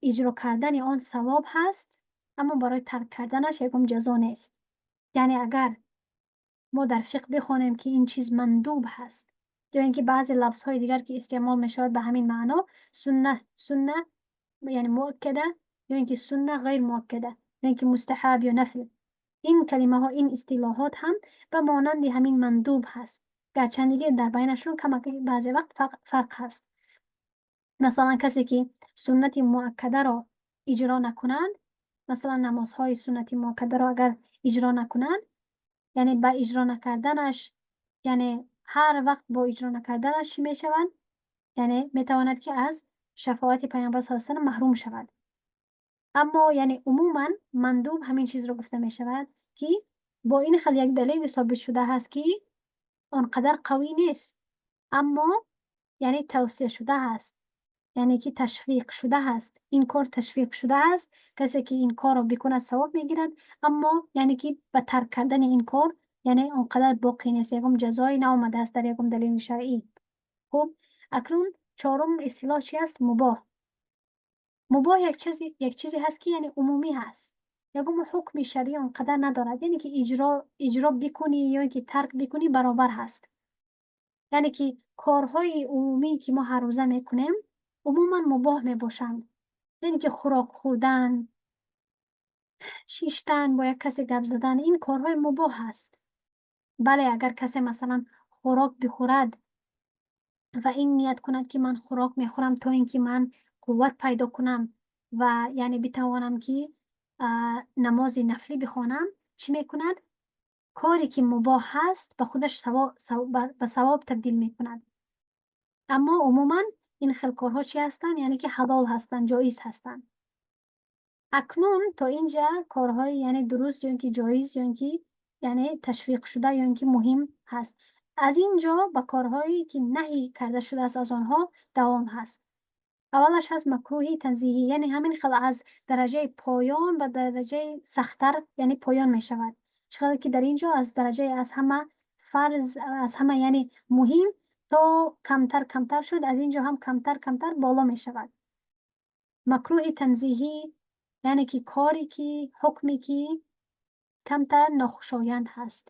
иҷро кардани он савоб ҳаст, аммо барои тарк карданаш ягон ҷазо нест. Яъне агар мо дар фиқҳ бихонем, ки ин чиз мандуб ҳаст, ё ин ки баъзе лафзҳои дигар, ки истеъмол мешавад ба ҳамин маъно, сунна, сунна яъне муаккада, ё ин ки сунна ғайр муаккада, ё ин ки мустаҳаб ё нафл, ин калимаҳо, ин истилоҳот ҳам ба монанди ҳамин мандуб ҳаст, гарчанде ки дар байнашон камак баъзе вақт фарқ ҳаст. Масалан, касе ки суннати муаккадаро иҷро накунад, масалан, намозҳои суннати муаккадаро агар иҷро накунад, яъне ба иҷро накарданаш, яъне ҳар вақт бо иҷро накарданаш чӣ мешавад? Яъне метавонад, ки аз шафоати Паёмбар саллаллоҳу алайҳи васаллам маҳрум шавад. Аммо яъне умуман мандуб ҳамин чизро гуфта мешавад, ки бо ин хел як далели собит шуда ҳаст, ки он қадар қавӣ нест, аммо яъне тавсия шуда ҳаст, яъне ки ташвиқ шуда ҳаст. Ин кор ташвиқ шуда ҳаст, касе ки ин корро бикунад, савоб мегирад, аммо яъне ки ба тарк кардани ин кор яъне он қадар боқӣ нест, ягон ҷазое наомадааст дар ягон далели шаръӣ. Хуб, акнун чорум истилоҳ чи аст? Мубоҳ. Мубоҳ як чизе ҳаст, ки яъне умумӣ ҳаст, ягон ҳукми шаръӣ он қадар надорад, яъне ки иҷро бикунӣ ё ин ки тарк бикунӣ, баробар ҳаст. Яъне ки корҳои умумӣ, ки мо ҳаррӯза мекунем, умуман мубоҳ мебошанд, яъне ки хӯрок хӯрдан, шиштан, бо як касе гап задан, ин корҳои мубоҳ ҳаст. Бале, агар касе, масалан, хӯрок бихӯрад ва ин ният кунад, ки ман хӯрок мехӯрам, то ин ки ман қувват пайдо кунам ва яъне битавонам, ки намози нафлӣ бихонам, чӣ мекунад? Коре ки мубоҳ ҳаст, ба худаш ба савоб табдил мекунад. Аммо умуман ин хел корҳо чӣ ҳастанд? Яъне ки ҳалол ҳастанд, ҷоиз ҳастанд. Акнун то инҷа корҳои яъне дуруст ё ин ки ҷоиз, ё ин ки яъне ташвиқшуда, ё ин ки муҳим ҳаст. Аз ин ҷо ба корҳое, ки наҳй карда шудааст аз онҳо, давом ҳаст. Аввалаш ҳаст макрӯҳи танзиҳӣ, яъне ҳамин хел аз дараҷаи поён ба дараҷаи сахттар, яъне поён мешавад. Чӣ хеле ки дар ин ҷо аз дараҷаи аз ҳама фарз, аз ҳама яъне муҳим то камтар камтар шуд, аз ин ҷо ҳам камтар камтар боло мешавад. Макрӯҳи танзиҳӣ, яъне ки коре ки, ҳукме ки камтар нохушоянд ҳаст,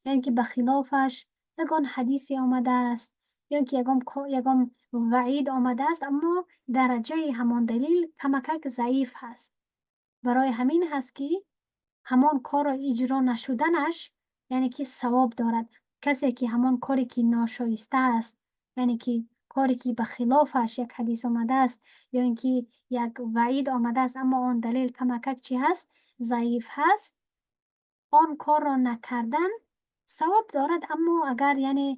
яъне ки ба хилофаш ягон ҳадисе омадааст ё ин ки ягон ваъид омадааст, аммо дараҷаи ҳамон далил камакак заиф ҳаст. Барои ҳамин ҳаст, ки ҳамон корро иҷро нашуданаш яъне ки савоб дорад. Касе ки ҳамон коре ки ношоиста аст, яъне ки коре ки ба хилофаш як ҳадис омадааст ё ин ки як ваъид омадааст, аммо он далел камакак чӣ ҳаст? Заиф ҳаст, он корро накардан савоб дорад. Аммо агар яъне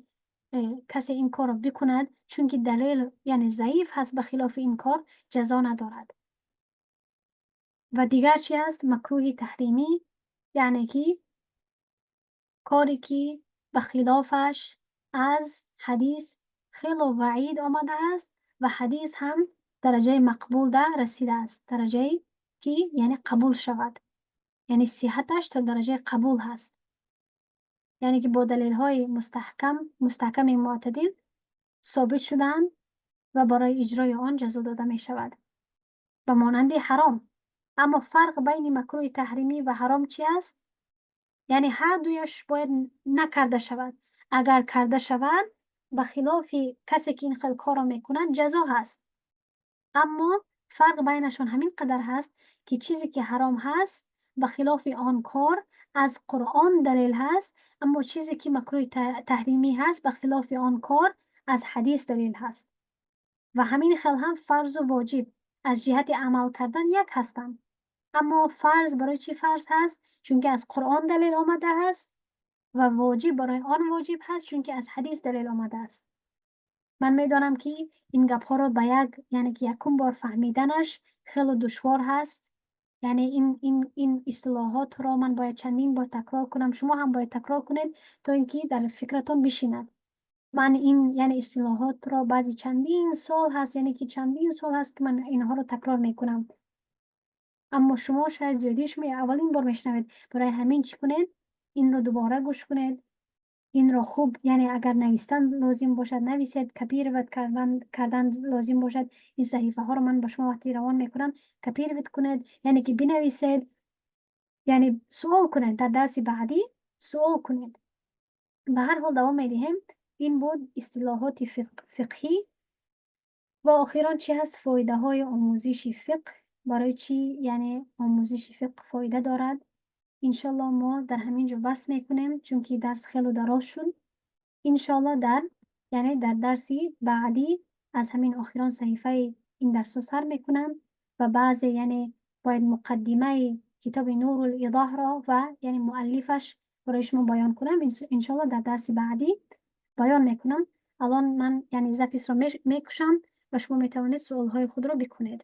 касе ин корро бикунад, чунки далел яъне заиф ҳаст, ба хилофи ин кор ҷазо надорад. Ва дигар чӣ ҳаст? Макрӯҳи таҳримӣ, яъне ки коре ки ба хилофаш аз ҳадис хело ваъид омадааст ва ҳадис ҳам дараҷаи мақбул расидааст, дараҷае ки яъне қабул шавад, яъне сиҳаташ то дараҷаи қабул ҳаст, яъне ки бо далелҳои мустаҳкам, мустаҳками мӯътадил собит шудаанд ва барои иҷрои он ҷазо дода мешавад, ба монанди ҳаром. Аммо фарқ байни макрӯҳи таҳримӣ ва ҳаром чӣ аст? Яъне ҳар дуяш бояд накарда шавад. Агар карда шавад, ба хилофи касе ки ин хел корро мекунад, ҷазо ҳаст. Аммо фарқ байнашон ҳамин қадар ҳаст, ки чизе ки ҳаром ҳаст, ба хилофи он кор аз Қуръон далел ҳаст, аммо чизе ки макрӯҳи таҳримӣ ҳаст, ба хилофи он кор аз ҳадис далел ҳаст. Ва ҳамин хел ҳам фарзу воҷиб аз ҷиҳати амал кардан як ҳастанд. Аммо фарз барои чӣ фарз ҳаст? Чунки аз Қуръон далел омада аст ва воҷиб барои он воҷиб ҳаст, чунки аз ҳадис далел омада аст. Ман медонам, ки ин гапҳоро ба як, яъне ки якум бор фаҳмиданаш хеле душвор ҳаст. Яъне ин истилоҳотро ман бояд чандин бор такрор кунам, шумо ҳам бояд такрор кунед, то ин ки дар фикратон бишинад. Ман ин, яъне, истилоҳотро баъди чандин сол ҳаст, яъне ки чандин сол ҳаст, ки ман инҳоро такрор мекунам. Аммо шумо шояд зиёдии шумо аввалин бор мешунавед. Барои ҳамин чӣ кунед? Инро дубора гӯш кунед. Инро хуб, яъне агар навистан лозим бошад, нависед, копировать кардан лозим бошад, ин саҳифаҳоро ман ба шумо вақте равон мекунам, копировать кунед, яъне ки бинависед, яъне суол кунед, дар дарси баъдӣ суол кунед. Ба ҳар ҳол, давом медиҳем. Ин буд истилоҳоти фиқҳӣ. Ва охирон чӣ ҳаст? Фоидаҳои омӯзиши фиқҳ. Барои чӣ, яъне, омӯзиши фиқҳ фоида дорад? Иншолло, мо дар ҳамин ҷо бас мекунем, чунки дарс хеле дароз шуд. Иншолло, дар, яъне дар дарси баъдӣ аз ҳамин охирон саҳифаи ин дарсҳо сар мекунам ва баъзе, яъне, бояд муқаддимаи китоби Нурул Изоҳро ва, яъне, муаллифаш барои шумо баён кунам. Иншолло, дар дарси баъдӣ баён мекунам. Алон ман, яъне, запись ро мекушам ва шумо метавонед суолҳои худро бикунед.